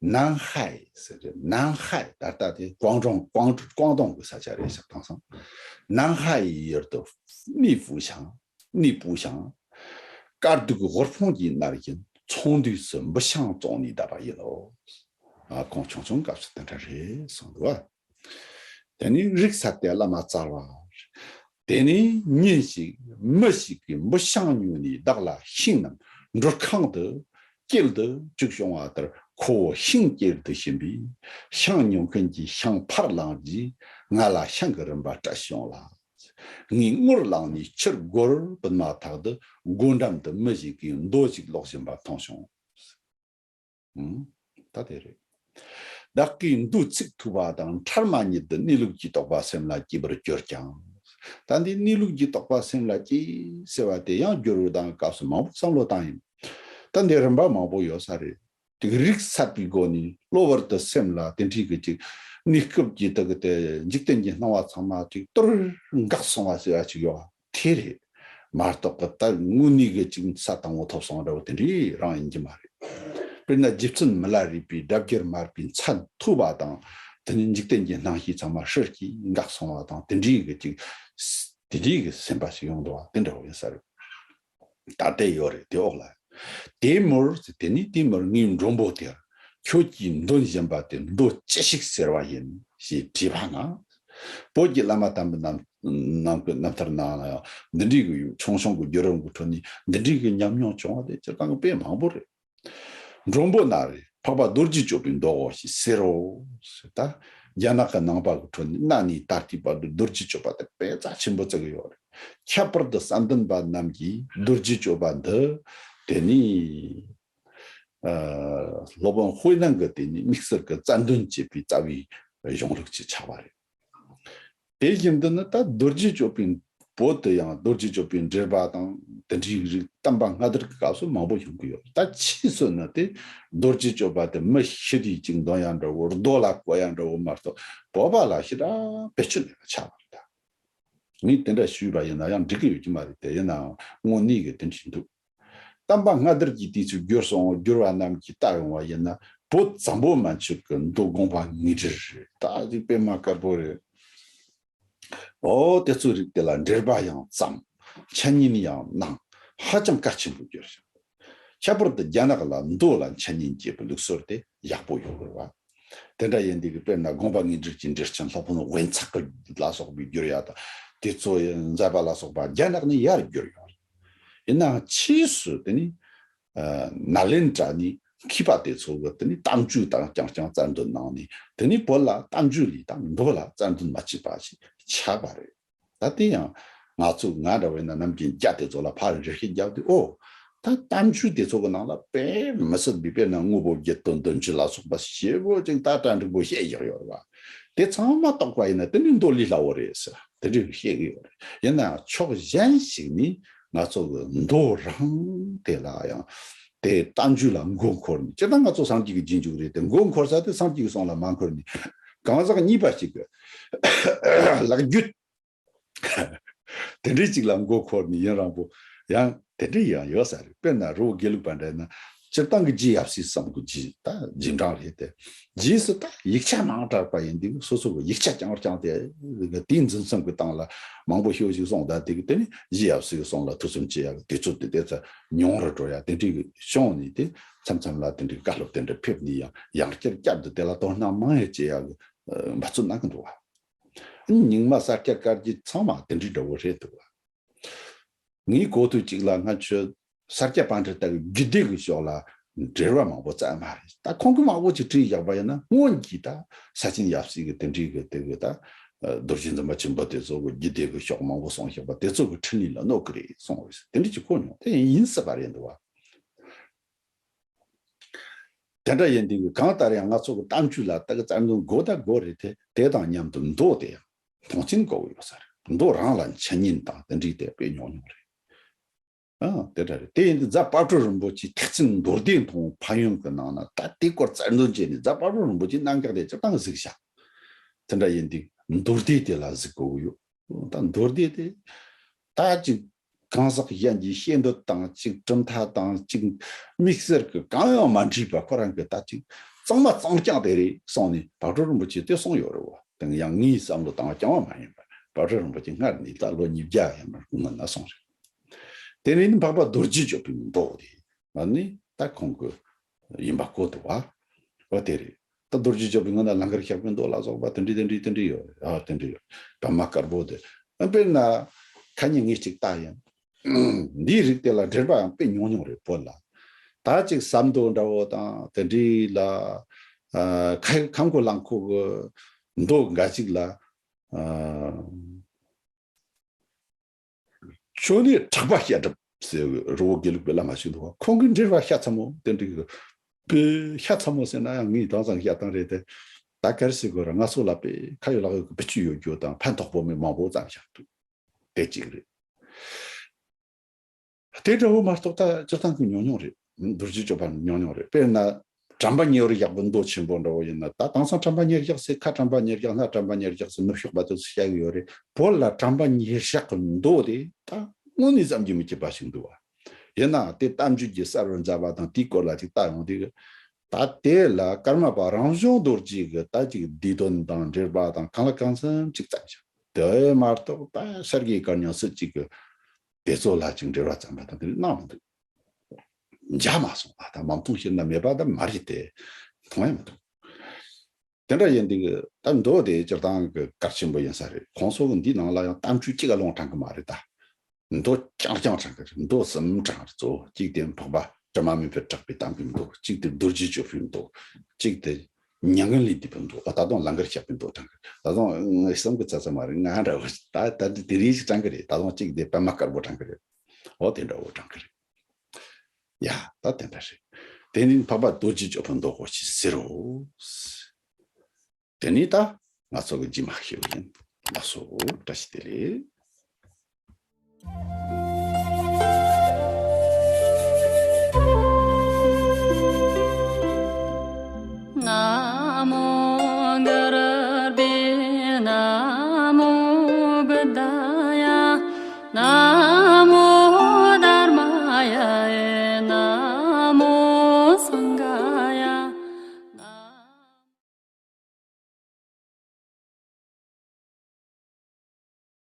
ནན་ཧའེ་ཟེར་རེད། ནན་ཧའེ་ད་ལྟ་དེ་ཀོང་ཀྲོང་ཀོང་ཀྲོང་ཀོང་ཏུང་གི་ས་ཆ་རེད་ཤག་དེང་སང་། ནན་ཧའེ་ཡི་ཡུལ་དུ་གནས་སྤོས་ཤིང་གནས་སྤོས་ཤིང་། དཀའ་སྡུག་དབུལ་ཕོངས་ཀྱིས་མནར་བཞིན་ཚོང་འདུས་སུ་འབུ་ཤིང་བཙོང་ནས་བསྡད་པ་ཡིན་ནོ། ཨ། ཁོང་ཆུང་ཆུང་སྐབས་སུ་དེ་འདྲ་རེད་གསུངས་འདུག་བ། དེ་ནས་རིག་ས་དེ་བླ་མ་བཙལ་བ། དེ་ནས་ཉིན་ཞིག་མི་ཞིག་གིས་འབུ་ཤིང་ཉོས་ནས་བདག་ལ་ཤིང་རྣམས་འབྲུ་ཁང་དུ་དཀྱིལ་དུ་བཅུག་བྱུང་བ་ལྟར་ཁོ་བོ་ཤིང་དཀྱིལ་དུ་ཕྱིན་པས་ཤིང་ཉོ་མཁན་གྱིས་ཤིང་ཕར་བླངས་རྗེས་ང་ལ་ཤིང་གི་རིན་པ་སྤྲད་བྱུང་ལ། ངས་ངོར་བླངས་ནས་ཕྱིར་སྒོར་བུད་མ་ཐག་ཏུ་སྒོ་འགྲམ་དུ་མི་ཞིག་གིས་མདོ་ཞིག་ཀློག་བཞིན་པ་མཐོང་བྱུང་། ཨང་། ད་དེ་རེད། བདག་གིས་མདོ་ཚིག་ཐོས་པ་དང་འཕྲལ་མ་ཉིད་དུ་གནས་ལུགས་ཀྱི་རྟོགས་པ་སེམས་ལ་སྐྱེས་པར་གྱུར་ཀྱང་། ད་འདི་གནས་ལུགས་ཀྱི་རྟོགས་པ་སེམས་ལ་སྐྱེས་ཟེར་བ་དེ་ཡང་བསྒྱུར་བའི་དང་སྐབས་སུ་མང་པོ་བསམ་བློ་བཏང་ཡིན། ད་འདི་རིམ་པ་མང་པོ་ཡོད་ས་རེད། དེ་རིག་ཚར་བའི་སྒོ་ནས་གློ་བུར་དུ་སེམས་ལ་དེ་འདྲའི་གི་ཅིག་གནས་སྐབས་ཀྱི་དེ་གི་དེ་འཇིག་རྟེན་གྱི་སྣང་བ་ཚང་མ་ཅིག་གཏོར་འགག་སོང་བ་ཟེར་བ་ཅིག་ཡོད་པ་དེ་རེད། མ་གཏོགས་གི་ད་དངོས་གནས་གི་ཅིག་ས་དང་པོ་ཐོབ་སོང་འདྲ་བོ་དེ་འདྲའི་རང་ཡིན་གྱི་མ་རེད། དཔེར་ན་རྗེ་བཙུན་མི་ལ་རས་པའི་སྒྲ་བསྒྱུར་མར་པའི་མཚན་ཐོས་པ་དང་དེ་ནས་འཇིག་རྟེན་གྱི་སྣང་ཤས་ཚང་མ་ཧྲིལ་གྱིས་འགག་སོང་བ་དང་དེ་འདྲའི་གི་ཅིག་དེ་འདྲའི་གི་སེམས་པ་ཞིག་ཡོང་འདུག་བ་དེ་འདྲ་བོ་ཡིན་ས་རེད། ད་ལྟ་ཡོད་རེད་དེ་འོག་ལ། དེའི་མུར་དེ་ནས་དེའི་མུར་ངའི་མགྲོན་པོ་དེར་ཁྱོད་ཀྱིས་འདོན་བཞིན་པ་དེ་མདོ་ཅི་ཞིག་ཟེར་བ་ཡིན་ཞེས་དྲིས་པ་ན། བོད་ཀྱི་བླ་མ་དམ་པའི་རྣམ་རྣམ་རྣམ་ཐར་ནང་ལ་ཡང་འདི་འདྲའི་གི་ཆུང་ཆུང་གི་བརྒྱུད་རིམ་གྱི་ཁྲོད་ནས་འདི་འདྲའི་གི་ཉམས་མྱོང་བྱུང་བ་དེ་སྤྱིར་བཏང་གི་དཔེ་མང་པོ་རེད། མགྲོན་པོ་ན་རེ་འཕགས་པ་རྡོ་རྗེ་གཅོད་པའི་མདོ་འོ་ཞེས་ཟེར་རོ། ད་རྒྱ་ནག་གི་ནང་པ་གི་ཁྲོད་ནས་གནའ་ནས་ད་ལྟའི་བར་དུ་རྡོ་རྗེ་གཅོད་པ་དེ་དཔེ་རྩ་ཆེན་པོ་བརྩི་གི་ཡོད་རེད། ཁྱད་པར་དུ་སམ་བདུན་པ་རྣམས་ཀྱིས་རྡོ་རྗེ་གཅོད་པ་འདི་དེ་ནི་ཨ། སློབ་དཔོན་དཔེ་ནང་གི་དེ་ནི་དམིགས་བསལ་གྱི་རྩ་འདོན་བྱེད་པའི་རྩ་བའི་གཞུང་ལུགས་ཅིག་ཆགས་པ་རེད། དེ་བཞིན་དུ་ནི་ད་རྡོ་རྗེ་གཅོད་པའི་བོད་དུ་ཡང་རྡོ་རྗེ་གཅོད་པའི་འགྲེལ་པ་དང་དེ་འདྲའི་རིགས་བསྟན་པ་སྔ་དར་གྱི་སྐབས་སུ་མང་པོ་བྱུང་གི་ཡོད། ད་ཕྱིས་སུ་ནི་དེ་རྡོ་རྗེ་གཅོད་པ་དེ་མི་ཤི་དུས་ཅིག་འདོན་ཡ་འདྲ་བོ་རྡོ་ལ་བརྐོ་ཡ་འདྲ་བོ་མ་གཏོགས་བོད་པ་ལ་ཞེ་དྲག་བེད་སྤྱོད་མེད་པ་ཆགས་པ་རེད་ད། ངས་དེ་འདྲ་ཞུས་པ་ཡིན་ན་ཡང་འགྲིག་གི་ཡོད་ཀྱི་མ་རེད་དེ། ཡིན་ནའང་དངོས་གནས་ཀྱི་དེ་འདྲ་ཞིག་འདུག། བསྟན་པ་སྔ་དར་གྱི་དུས་ཚོད་བསྒྱུར་སོང་བསྒྱུར་བ་རྣམས་ཀྱིས་བལྟ་ཡོང་བ་ཡིན་ན་བོད་བཙན་པོ་མན་ཆད་ཀྱི་མདོ་དགོངས་པ་ངེས་འགྲེལ་རེད། ད་ཅིག་དཔེ་མ་དཀར་པོ་རེད། འོ་དེ་ཚོའི་རིགས་དེ་ལ་འགྲེལ་པ་ཡང་བརྩམས། འཆད་ཉན་ཡང་གནང་། ཧ་ཅང་གལ་ཆེན་པོ་གྱུར་ཞིང་། ཁྱད་པར་དུ་རྒྱ་ནག་ལ་མདོ་ལ་འཆད་ཉན་བྱེད་པའི་ལུགས་སྲོལ་དེ་ཡག་པོ་ཡོད་དགོས་པ། དེ་འདྲ་ཡིན་དུས་ཀྱི་དཔེར་ན་དགོངས་པ་ངེས་འགྲེལ་གྱི་འགྲེལ་ཆེན་སློབ་དཔོན་དབེན་ཚེག་གི་ལ་སོགས་པའི་བསྒྱུར་ཡ་དང་དེ་ཚོ་ཡང་མཛད་པ་ལ་སོགས་པ་རྒྱ་ནག་ནས་ཡར་བསྒྱུར་ཡོད། ཡིན་ནའང་ཕྱིས་སུ་དེ་ནི་ནཱ་ལེནྡྲ་ནས་མཁས་པ་དེ་ཚོ་གི་དེ་ནི་གཏམ་རྒྱུད་དང་རྐྱང་རྐྱང་རྩལ་འདོན་གནང་ནས་དེ་ནི་བོད་ལ་གཏམ་རྒྱུད་ལས་དང་མདོ་ལ་རྩལ་འདོན་མ་བྱས་པ་ཞིག་ཆགས་པ་རེད། ད་དེ་ཡང་ང་ཚོ་ང་འདྲ་བས་ན་ནམ་རྒྱུན་རྒྱ་དེ་ཚོ་ལ་ཕར་འགྲེལ་བཤད་རྒྱབ་དུས་ཨོ། ད་གཏམ་རྒྱུད་དེ་ཚོ་གི་ནང་ལ་དཔེ་མི་སྲིད་པའི་དཔེར་ན་དངོས་པོ་བརྒྱད་དོན་བདུན་ཅུ་ལ་སོགས་པ་ཞེ་པོ་ཅིག་ད་གྲ་འགྲིག་པོ་བཤད་བཞག་ཡོད་རེད་བ། དེ་ཚང་མ་རྟོགས་པ་ཡིན་ན་དེ་ནི་མདོ་ལས་སླ་བོ་རེད་ཟེར་དེ་འདྲ་བཤད་གི་ཡོད་རེད། ཡིན་ནའང་ཕྱོགས་གཞན་ཞིག་ནས་ང་ཚོ་གི་མདོ་རང་དེ་ལ་ཡང་ དེ་གཏམ་རྒྱུད་ལ་མགོ་འཁོར་ནས། སྤྱིར་བཏང་ང་ཚོ་སངས་རྒྱས་ཀྱི་རྗེས་འཇུག་རེད་དེ། མགོ་འཁོར་ས་དེ་སངས་རྒྱས་ཀྱི་གསུང་ལ་མ་འཁོར་ནས། གང་ཟག་གཉིས་པ་ཞིག་གི་ལག་རྒྱུད། དེ་འདྲའི་ཅིག་ལ་མགོ་འཁོར་ནས་ཡུན་རིང་པོ། ཡང་དེ་འདྲའི་ཡང་ཡོད་ས་རེད། དཔེར་ན་རི་བོ་དགེ་ལུགས་པ་འདྲ་ན། སྤྱིར་བཏང་གི་རྗེ་ཡབ་སྲས་གསུམ་གྱི་རྗེས། ད་རྗེས་འབྲང་རེད་དེ། རྗེས་སུ་ད་ཡིག་ཆ་མང་དྲགས་པ་ཡིན་དུས། སོ་སོ་གི་ཡིག་ཆ་རྐྱང་རྐྱང་དེ་དེའི་འཛིན་མཚམས་ཀྱི་སྟེང་ལ་མང་པོ་ཤོས་ཤིག་གསུངས། ད་དེ་གི་དེ་ནི་རྗེ་ཡབ་སྲས་གསུམ་ལ་ཐུགས་བསམ་བྱེད་ཡག་གི་དུས་ཚོད་དེ་དེ་ཙམ་ཉུང་རུ་འགྲོ་ཡ། དེ་འདྲའི་གི་བྱུང་ནས། དེ་མཚམས་མཚམས་ལ་དེ་འདྲའི་བཀའ་སློབ་དེ་འདྲ་ཕེབས་ནས། ཡང་ཡང་བསྐྱར་བསྐྱར་དུ་དེ་ལ་དོ་སྣང་མང་ཡང་བྱེད་ཡག་གི་འབད་བརྩོན་གནང་གི་འདུག་བ། རྙིང་མ་གསར་བསྐྱར་བཀའ་བརྒྱུད་ཚང་མ་དེ་འདྲའི་འདྲ་བོ་རེད་འདུག་བ། ངའི་གོ་ཐོས་གཅིག་ལ། སྔ་ཕྱི་ས་སྐྱ་པཎྜི་ཏ་གི་རྒྱུད་སྡེ་གི་ཕྱོགས་ལ་འགྲེལ་བ་མང་པོ་བསྩལ་མ་རེད། ད་ཁོང་གིས་མང་པོ་ཅིག་བྲིས་བཞག་པ་ཡིན་ན། སྔོན་གྱི་ད་ས་ཆེན་ཡབ་སྲས་ཀྱི་དེ་འདྲའི་གི་དེ་གི་ད་རྡོ་རྗེ་འཛིན་པ་ཆེན་པོ་དེ་ཚོ་གི་རྒྱུད་སྡེ་གི་ཕྱོགས་མང་པོ་གསུངས་བཞག་པ་དེ་ཚོ་གི་འཕྲིན་ལས་ལ་གནོད་གི་རེད་གསུངས་པ་དེ་འདྲ་ཅིག་གོ་མྱོང་། དེ་ཡིན་སྲིད་པ་རེད་འདུག་བ། དེ་འདྲ་ཡིན་དུས། གང་ལྟར་ཡང་ང་ཚོ་གི་གཏམ་རྒྱུད་ལ་ད་གི་རྩལ་འདོན་དགོས་ད་དགོས་རེད་དེ། དེ་དང་མཉམ་དུ་མདོ་དེ་ཡང་མཐོང་ཆེན་དགོས་ཀྱི་ཡོད་ས་རེད། མདོ་རང་ལ་འཆད་ཉན་དང་དེ་འདྲའི་དེ་དཔེ་ཉུང་ཉུང་རེད། ཨ། དེ་འདྲ་རེད། དེ་ཡིན་དུས་རྫ་དཔལ་སྤྲུལ་རིན་པོ་ཆེའི་ཐེག་ཆེན་མདོ་སྡེ་མཐོང་ཕན་ཡོན་གྱི་ནང་ན། ད་དེ་སྐོར་རྩལ་འདོན་བྱས་ནས། རྫ་དཔལ་སྤྲུལ་རིན་པོ་ཆེའི་རྣམ་གཞག་དེ་སྤྱིར་བཏང་གཟིགས་བཞག། དེ་འདྲ་ཡིན་དུས་མདོ་སྡེ་དེ་ལ་གཟིགས་དགོས་ཀྱི་ཡོད། ད་མདོ་སྡེ་དེ་ད་ཅིག་གང་ཟག་གཞན་གྱི་ཤེས་འདོད་དང་། ཅིག་གྲུབ་མཐའ་དང་། ཅིག་དམིགས་བསལ་གྱི་གང་ཡང་མ་འདྲེས་པ། ཁོ་རང་གི་ད་ཅིག་གཙང་མ་གཙང་རྐྱང་དེ་རེད་གསུངས་ནས། དཔལ་སྤྲུལ་རིན་པོ་ཆེས་དེ་གསུངས་ཡོད་རེད་བ། དེ་ཡང་ངའི་བསམ་བློ་དང་རྐྱང་བ་མ་ཡིན་པ། དཔལ་སྤྲུལ་རིན་པོ་ཆེ་སྔར་ནས། ད་ལོ་ཉིས་བརྒྱ་ཡང་མ་སྔོན་ན་གསུངས་རེད། དེ་ནས་ནི་འཕགས་པ་རྡོ་རྗེ་སྐྱོབ་པའི་མདོ་དེ་ནི་ད་ཁོང་གི་ཡིན་པ་གོ་འདུག་བ། འོ་དེ་རེད། ད་རྡོ་རྗེ་སྐྱོབ་པའི་སྔོན་ན་ལང་ཀར་གཤེགས་པའི་མདོ་ལ་སོགས་པ་དེ་འདྲའི་དེ་འདྲའི་དེ་འདྲའི་ཡོད། ཨ། དེ་འདྲའི་ཡོད། པདྨ་དཀར་པོ་དེ། ཨ། དཔེར་ན་ཁ་ཉིན་ངས་ཅིག་བལྟས་ཡིན། འདིའི་རིགས་དེ་ལ་འགྲེལ་པ་ཡང་དཔེ་ཉུང་ཉུང་རེད། བོད་ལ། ད་ཅིག་ཟབ་མདོ་འདྲ་བོ་དང་དེ་འདྲའི་ལ། ཨ། ཁ་ཁམས་ཁོ་ལང་ཁོ་གི་མདོ་འགའ་ཅིག་ལ། ཨ། ཆོས་ནི་གྲགས་པ་བཤད་གྲུབ་ཟེར་བའི་རི་བོ་དགེ་ལུགས་པའི་བླ་མ་ཞིག་འདུག་བ། ཁོང་གི་འགྲེལ་བ་ཤ་ཚ་མོ་དེ་འདྲ་གི། དཔེ་ཤ་ཚ་མོ་ཟེར་ན་ཡང་ངས་དེང་སང་བཤད་སྟངས་རེད་དེ། ད་ག་རེ་ཟེར་དགོས་ར། ང་ཚོ་ལ་དཔེ་ཁ་ཡོད་ལག་ཡོད་ཀྱི་བེད་སྤྱོད་ཡོད་རྒྱུ་དང་ཕན་ཐོགས་པོ་མེད་མང་པོ་ཙམ་བཞག་འདུག། དེ་གཅིག་རེད། དེ་འདྲ་བོ་མ་གཏོགས་ད་སྤྱིར་བཏང་གི་ཉུང་ཉུང་རེད། རྡོ་རྗེ་སྐྱོབ་པ་ཉུང་ཉུང་རེད། དཔེར་ན་དྲན་པ་ཉེར་བཞག་པའི་མདོ་ཆེན་པོ་འདྲ་བོ་ཡིན་ན། ད་དེང་སང་དྲན་པ་ཉེར་བཞག་ཟེར། ཁ་དྲན་པ་ཉེར་བཞག། སྣ་དྲན་པ་ཉེར་བཞག་ཟེར་ནུབ་ཕྱོགས་པ་དེ་ཚོས་བཤད་གི་ཡོད་རེད། བོད་ལ་དྲན་པ་ཉེར་བཞག་གི་མདོ་དེ་ད་དངོས་གནས་བསམ་གྱིས་མི་ཁྱབ་པ་ཞིག་འདུག་བ། ཡིན་ནའང་དེ་གཏམ་རྒྱུད་ཀྱི་གསར་བར་མཛད་པ་དང་དེའི་སྐོར་ལ་ཅིག་བལྟ་ཡོང་དུས། ད་དེ་ལ་ཀརྨ་པ་རང་བྱུང་རྡོ་རྗེ་གི་ད་ཅིག་བསྡུས་དོན་དང་འགྲེལ་པ་དང་གང་ལ་གང་འཚམ་ཅིག་བརྩམས་ཤག། དེ་མ་གཏོགས་ད་སེར་སྐྱའི་བཀའ་རྙིང་སུ་གཅིག་གི་དེ་ཚོ་ལ་ཅིག་འགྲེལ་བ་བརྩམས་པ་དང་དེ་གནང་མི་འདུག། མཇལ་མ་སོང་བ། ད་མ་མཐོང་ཕྱིར་ན་མེད་པ་ད་མ་རེད་དེ། མཐོང་ཡང་མི་འདུག། དེ་འདྲ་ཡིན་དུས་ད་མདོ་དེ་སྤྱིར་བཏང་གི་གལ་ཆེན་པོ་ཡིན་ས་རེད། ཁོང་ཚོ་གི་འདིའི་ནང་ལ་ཡང་གཏམ་རྒྱུད་གཅིག་ག་ལོང་དྲངས་གི་མ་རེད་ད། མདོ་རྐྱང་རྐྱང་དྲངས་གི་རེད། མདོ་གསུམ་དྲངས་རེད། གཙོ་བོ་གཅིག་དེ་འཕགས་པ་དྲི་མ་མེད་པར་གྲགས་པའི་གཏམ་གྱི་མདོ། གཅིག་དེ་རྡོ་རྗེ་སྐྱོབ་པའི་མདོ། གཅིག་དེ་མྱ་ངན་ལས་འདས་པའི་མདོ། ཨ། ད་དུང་ལང་ཀར་གཤེགས་པའི་མདོ་དྲངས་གི་རེད། ད་དུང་ངས་བསམ་གི་ཚ་ཚ་མ་རེད། ང་འདྲ་བོ་ད་ད་འདི་དེ་རིང་ཞིག་དྲངས་གི་རེད། ད་དུང་གཅིག་དེ་པདྨ་དཀར་པོ་དྲངས་གི་རེད། འོ་དེ་འདྲ་བོ་དྲངས་གི་རེད། ཡ། ད་དེ་འདྲ་རེད། དེ་ནི་འཕགས་པ་རྡོ་རྗེ་སྐྱོབ་པའི་མདོ་གོ་ཅི་ཟེར་རོ། དེ་ནས་ད་ང་ཚོ་གི་རྗེས་མ་ཤེས་པ་ཡིན། ལགས་སོ། བཀྲ་ཤིས་བདེ་ལེགས།